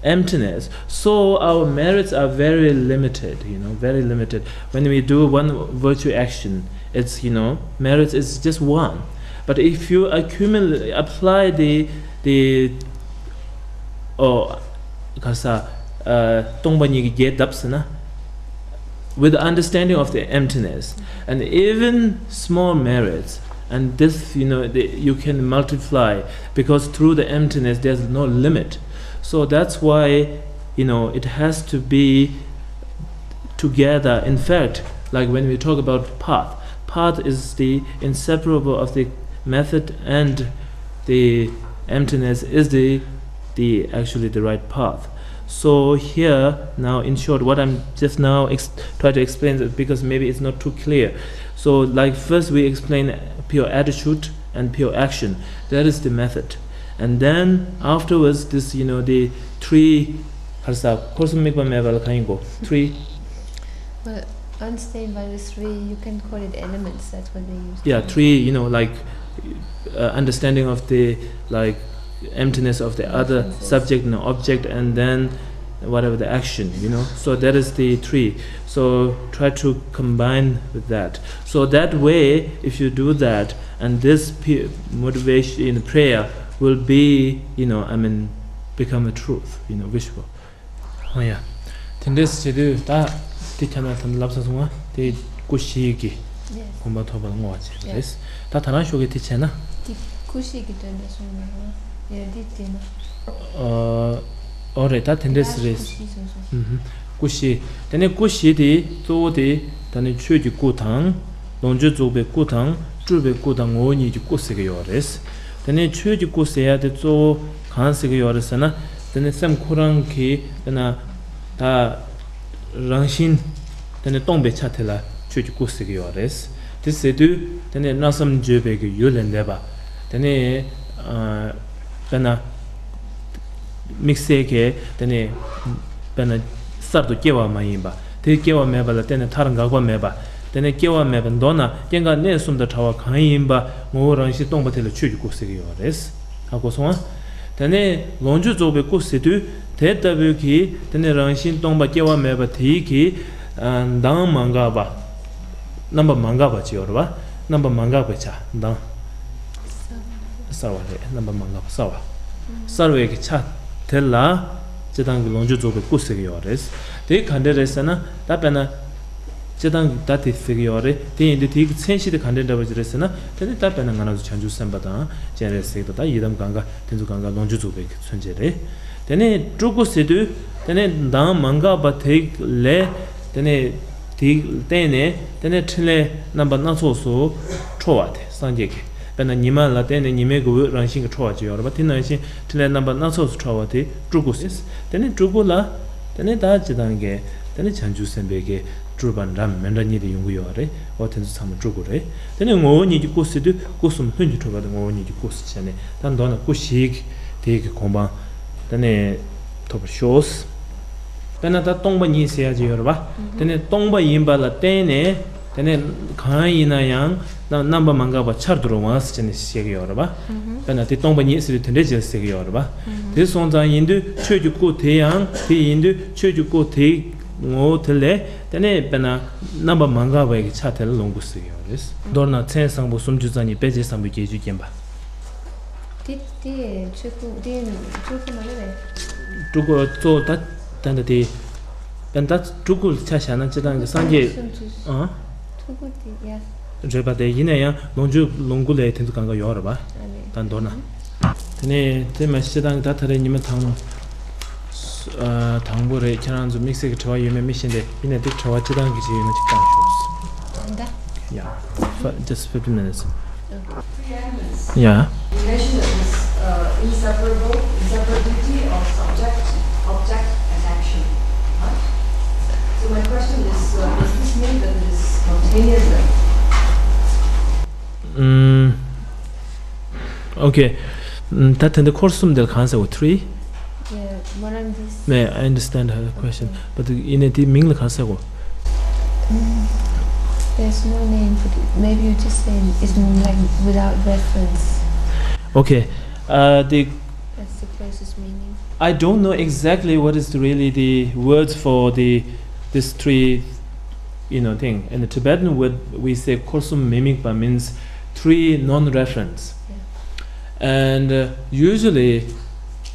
emptiness. So our merits are very limited, you know, very limited. When we do one virtue action, it's, you know, merits is just one. But if you accumulate, apply the, the, oh, ག་ས། སྟོང་པ་ཉིད་ཀྱི་རྒྱས་གདབ་ཟེར་ན། With the understanding of the emptiness and even small merits, and this, you know, the, you can multiply, because through the emptiness there's no limit. So that's why, you know, it has to be together. In fact, like when we talk about path, path is the inseparable of the method, and the emptiness is the, the actually the right path. So here now, in short, what I'm just now ex- try to explain, because maybe it's not too clear. So, like, first we explain pure attitude and pure action. That is the method. And then afterwards, this, you know, the three, ཁར་ས་འཁོར་གསུམ་དམིགས་པ་མེད་པ་ལ་གང་ཡིན་གོ three. Well, unstained by the three, you can call it elements. That's what they use. Yeah, three, you know, like, uh, understanding of the, like, emptiness of the other subject and object, and then whatever the action, you know. So that is the three. So try to combine with that. So that way, if you do that, and this motivation in prayer will be, you know, I mean, become a truth, you know, visual. ཨོ་ཡ། དེ་འདྲས་བྱེད་དུས་ད་དེ་ཁྱེད་རང་ད་ལབ་ས་སོང་ང་། དེ་སྐུ་བཞི་གི་ གོམས་པ་ཐོབ་པར་བསྔོ་བ་བྱས་པ་རེད། ད་ད་རང་ཤོག་གི་དེ་བྱས་ན། འདི་ཀུ་ཤི་གི་དོན་དེ་གསུངས་ནས་ཡང་འདི་དེ་ན། ཨོ་རེད། ད་དེ་འདྲས་རེད། ཀུ་ཤི་གསུངས་སོང་། ཀུ་ཤི། དེ་ནས་ཀུ་ཤི་དེ་གཙོ་བོ་དེ་ད་ནི་ཆོས་ཀྱི་སྐུ་དང་། ལོངས་སྤྱོད་རྫོགས་པའི་སྐུ་དང་སྤྲུལ་པའི་སྐུ་དང་ངོ་བོ་ཉིད་ཀྱི་སྐུ་ཟེར་གྱི་ཡོད་རེད། དེ་ནས་ཆོས་ཀྱི་སྐུ་ཟེར་ཡ་དེ་གཙོ་བོ་གང་ཟེར་གྱི་ཡོད་རེད་ཟེར་ན། དེ་ནས་སེམས་ཁོ་རང་གི་དེ་ན་ད་རང་བཞིན་དེ་ནས་སྟོང་པའི་ཆ་དེ་ལ་ཆོས་ཀྱི་སྐུ་ཟེར་གྱི་ཡོད་རེད། དེ་ཟེར་དུས་དེ་ནས་མནོ་བསམ་བརྗོད་པའི་གི་ཡུལ་ལས་འདས་པ། དེ་ནས་ཨ་དཔེར་ན། དམིགས་བསལ་གྱི་དེ་ནས་དཔེར་ན་གསར་དུ་སྐྱེ་བ་མ་ཡིན་པ། དེ་སྐྱེ་བ་མེད་པ་ལ་བརྟེན་ནས་མཐར་འགག་པ་མེད་པ། དེ་ནས་སྐྱེ་བ་མེད་པ། མདོར་ན་སྐྱེ་འགག་གནས་གསུམ་དང་བྲལ་བ་གང་ཡིན་པ་ངོ་བོ་རང་བཞིན་སྟོང་པ་དེ་ལ་ཆོས་ཀྱི་སྐུ་ཟེར་གྱི་ཡོད་རེད། ཧ་གོ་སོང་ཨ། དེ་ནས་ལོངས་སྤྱོད་རྫོགས་པའི་སྐུ་ཟེར་དུས་དེ་ལྟ་བུའི་གི་དེ་ནས་རང་བཞིན་སྟོང་པ་སྐྱེ་བ་མེད་པ་དེའི་གི་ཨ་མདངས་མ་འགགས་པ། རྣམ་པ་མ་འགགས་པ་ཅིག་ཡོད་རེད་བ། རྣམ་པ་མ་འགགས་པའི་ཆ་མདངས། གསལ་བ་རེད། རྣམ་པ་མ་འགགས་པ་གསལ་བ། གསལ་བའི་གི་ཆ་དེ་ལ་སྤྱིར་བཏང་གི་ལོངས་སྤྱོད་རྫོགས་པའི་སྐུ་ཟེར་གྱི་ཡོད་རེད། དེ་ག་འདྲ་རེད་ཟེར་ན། ད་དཔེར་ན་སྤྱིར་བཏང་གི་ད་དེ་ཟེར་གྱི་ཡོད་རེད། དེ་ཡིན་དུས་དེའི་གི་མཚན་གཞི་དེ་ག་འདྲ་འདྲ་བ་ཅིག་རེད་ཟེར་ན། དེ་ནི་ད་དཔེར་ན་ང་རང་ཚོ་བྱང་ཆུབ་སེམས་དཔའ་དང་སྤྱན་རས་གཟིགས་དང་ད་ཡི་དམ་གང་ག་དེ་ཚོ་གང་ག་ལོངས་སྤྱོད་རྫོགས་པའི་གི་མཚོན་བྱེད་རེད། དེ་ནས་སྤྲུལ་སྐུ་ཟེར་དུས་དེ་ནས་མདངས་མ་འགགས་པ་དེ་ལས་དེ་ནས་དེའི་སྟེང་ནས་དེ་ནས་ཕྲིན་ལས་རྣམ་པ་སྣ་ཚོགས་སུ་འཕྲོ་བ་དེ་སངས་རྒྱས་ཀྱི། དཔེར་ན་ཉི་མ་ལ་བརྟེན་ནས་ཉི་མའི་གི་འོད་རང་བཞིན་གྱི་འཕྲོ་བ་ཅིག་ཡོད་རེད་པ། དེ་ནང་བཞིན་ཕྲིན་ལས་རྣམ་པ་སྣ་ཚོགས་སུ་འཕྲོ་བ་དེ་སྤྲུལ་སྐུ་ཟེར། དེ་ནས་སྤྲུལ་སྐུ་ལ་དེ་ནས་ད་སྤྱིར་བཏང་གི་དེ་ནས་བྱང་ཆུབ་སེམས་དཔའི་གི་སྤྲུལ་པ་འདྲ་མི་འདྲ་གཉིས་དེ་ཡོང་གི་ཡོད་རེད། འོ་དེ་ཚོ་ཚང་མ་སྤྲུལ་སྐུ་རེད། དེ་ནས་ངོ་བོ་ཉིད་ཀྱི་སྐུ་ཟེར་དུས་སྐུ་གསུམ་ལྷུན་གྱིས་གྲུབ་པ་དེ་ངོ་བོ་ཉིད་ཀྱི་སྐུ་ཟེར་བྱས་ནས། ད་མདོར་ན་སྐུ་བཞི་གི་དེའི་གི་གོ་འཕང་དེ་ནས་ཐོབ་པར་ཤོག། དཔེར་ན་ད་སྟོང་པ་ཉིད་ཟེར་ཡ་ཅིག་ཡོད་རེད་པ། དེ་ནས་སྟོང་པ་ཡིན་པ་ལ་བརྟེན་ནས་དེ་ནས་གང་ཡིན་ན་ཡང་རྣམ་རྣམ་པ་མ་འགགས་པ་འཆར་དུ་རུང་བ་ཟེར་ནས་བཤད་ཀྱི་ཡོད་རེད་པ། དཔེར་ན་དེ་སྟོང་པ་ཉིད་ཟེར་དུས་དེ་འདྲའི་རྗེས་ཟེར་གྱི་ཡོད་རེད་པ། དེ་སོང་ཙང་ཡིན་དུས་ཆོས་ཀྱི་སྐུ་དེ་ཡང་དེ་ཡིན་དུས་ཆོས་ཀྱི་སྐུ་དེའི་ངོ་བོ་དེ་ལས་དེ་ནས་དཔེར་ན་རྣམ་པ་མ་འགགས་པའི་གི་ཆ་དེ་ལ་ལོངས་སྐུ་ཟེར་གྱི་ཡོད་རེད། མདོར་ན་མཚན་བཟང་པོ་སུམ་ཅུ་རྩ་གཉིས་དཔེ་བྱད་བཟང་པོའི་བརྒྱད་ཅུས་བརྒྱན་པ། དེ་དེ་ཆོས་སྐུ་དེ་ཆོས་སྐུ་མ་རེད་པས། སྤྲུལ་སྐུ་གཙོ་བོ་ད་ད་ལྟ་དེ། ད་ལྟ་སྤྲུལ་སྐུ་ལ་ཆ་བཞག་ན་སྤྱིར་བཏང་གི་སངས་རྒྱས། སུམ་ཅུ། ཨང་། སྤྲུལ་སྐུ་དེ་ཡ། རེད་པ། དེ་ཡིན་ན་ཡང་ལོངས་སྤྱོད་ལོངས་སྐུ་ལས་དེ་ཚོ་གང་ག་ཡོད་རེད་པ། ཨ་རེད། ད་མདོར་ན། དེ་ནས་དེ་མ་སྤྱིར་བཏང་གི་ད་ད་རེས་ཉི་མ་དང་། ཨ། དང་པོ་རེད། ཁྱེད་རང་ཚོ་དམིགས་བསལ་གྱི་དྲི་བ་ཡོད་མེད་མི་ཤེས་ཏེ། ཡིན་ནའི་དེ་དྲི་བ་སྤྱིར་བཏང་གི་ཞིག་ཡོད་ན་ཅིག་བཏང་ཤོག། ད། Yeah. Fi- just fifteen minutes. Yeah. You mentioned that this uh, inseparable, inseparability of subject, object, and action. Huh? So my question is, uh, does this mean that it is spontaneous then? Mm, okay. ད་དེ་འདི་འཁོར་གསུམ་དེ་ལ་གང་ཟེར་བ། Three? Yeah, what I'm this. Man, I understand her question, but ཡིན་ནའི་དེའི་མིང་ལ་གང་ཟེར་གོ། Mm, there's no name for it. Maybe you just say it's like without reference. Okay. Uh, the That's the closest meaning. I don't know exactly what is really the words for the this three, you know, thing. In the Tibetan word, we say korsum mimikpa, means three non-reference. Yeah. And uh, usually,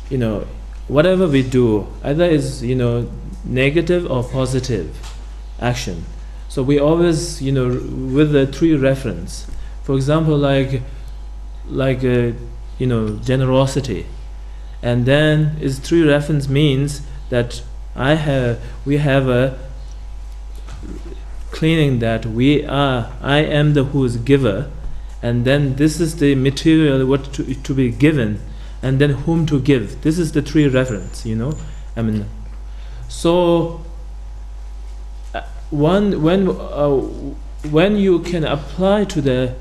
you know, whatever we do, either is, you know, negative or positive action. So we always, you know, with the three reference. For example, like, like uh, you know, generosity, and then is three reference means that I have, we have a cleaning that we are, I am the who is giver, and then this is the material what to, to be given, and then whom to give. This is the three reference, you know. I mean, so uh, one when uh, when you can apply to the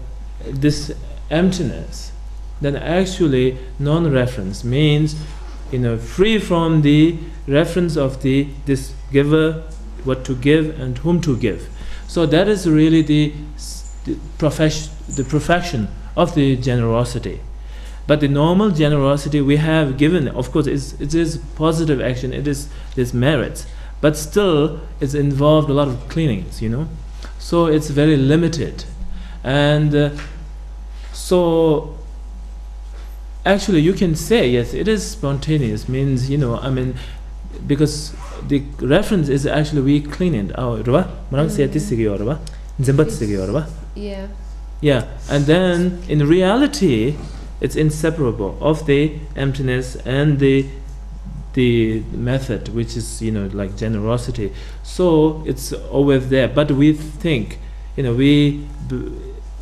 this emptiness, then actually non-reference means, you know, free from the reference of the this giver, what to give and whom to give. So that is really the, the, profession, the perfection of the generosity. But the normal generosity we have given, of course, is, it is positive action, it is this merits, but still it's involved a lot of cleanings, you know. So it's very limited. And uh, so actually you can say, yes, it is spontaneous, means, you know, I mean, because the reference is actually we clean it out, རེད་བ། མོ་རང་ཟེར་དེ་ཟེར་གི་ཡོད་རེད་བ། འཛིན་པ་ཟེར་གྱི་ཡོད་རེད་པ། Yeah. Yeah, and then in reality, it's inseparable of the emptiness and the the method, which is, you know, like, generosity. So it's always there, but we think, you know, we b-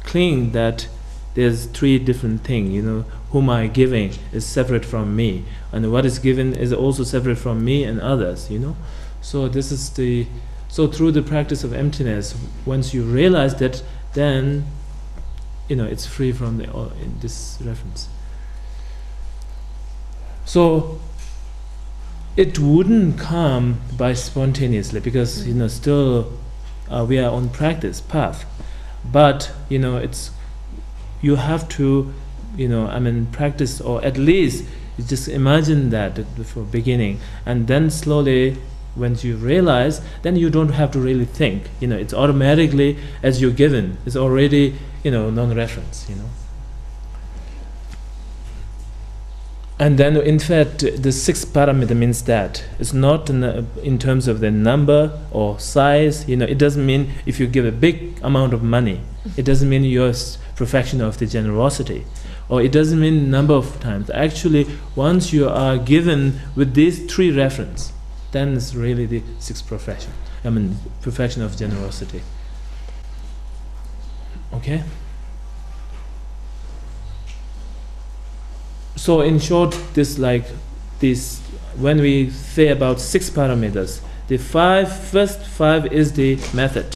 cling that there's three different things, you know, whom I giving is separate from me, and what is given is also separate from me and others, you know. So this is the so through the practice of emptiness, once you realize that, then, you know, it's free from the, all, in this reference. So it wouldn't come by spontaneously, because, you know, still, uh, we are on practice path, but, you know, it's you have to, you know, I mean, practice, or at least you just imagine that for beginning, and then slowly, once you realize, then you don't have to really think, you know, it's automatically, as you're given, it's already, you know, non-reference, you know. And then, in fact, the sixth parameter means that it's not in, in terms of the number or size. You know, it doesn't mean if you give a big amount of money, it doesn't mean your s- perfection of the generosity, or it doesn't mean number of times. Actually, once you are given with these three reference, then it's really the sixth perfection. I mean, perfection of generosity. Okay. So in short, this like this when we say about six parameters, the five first five is the method,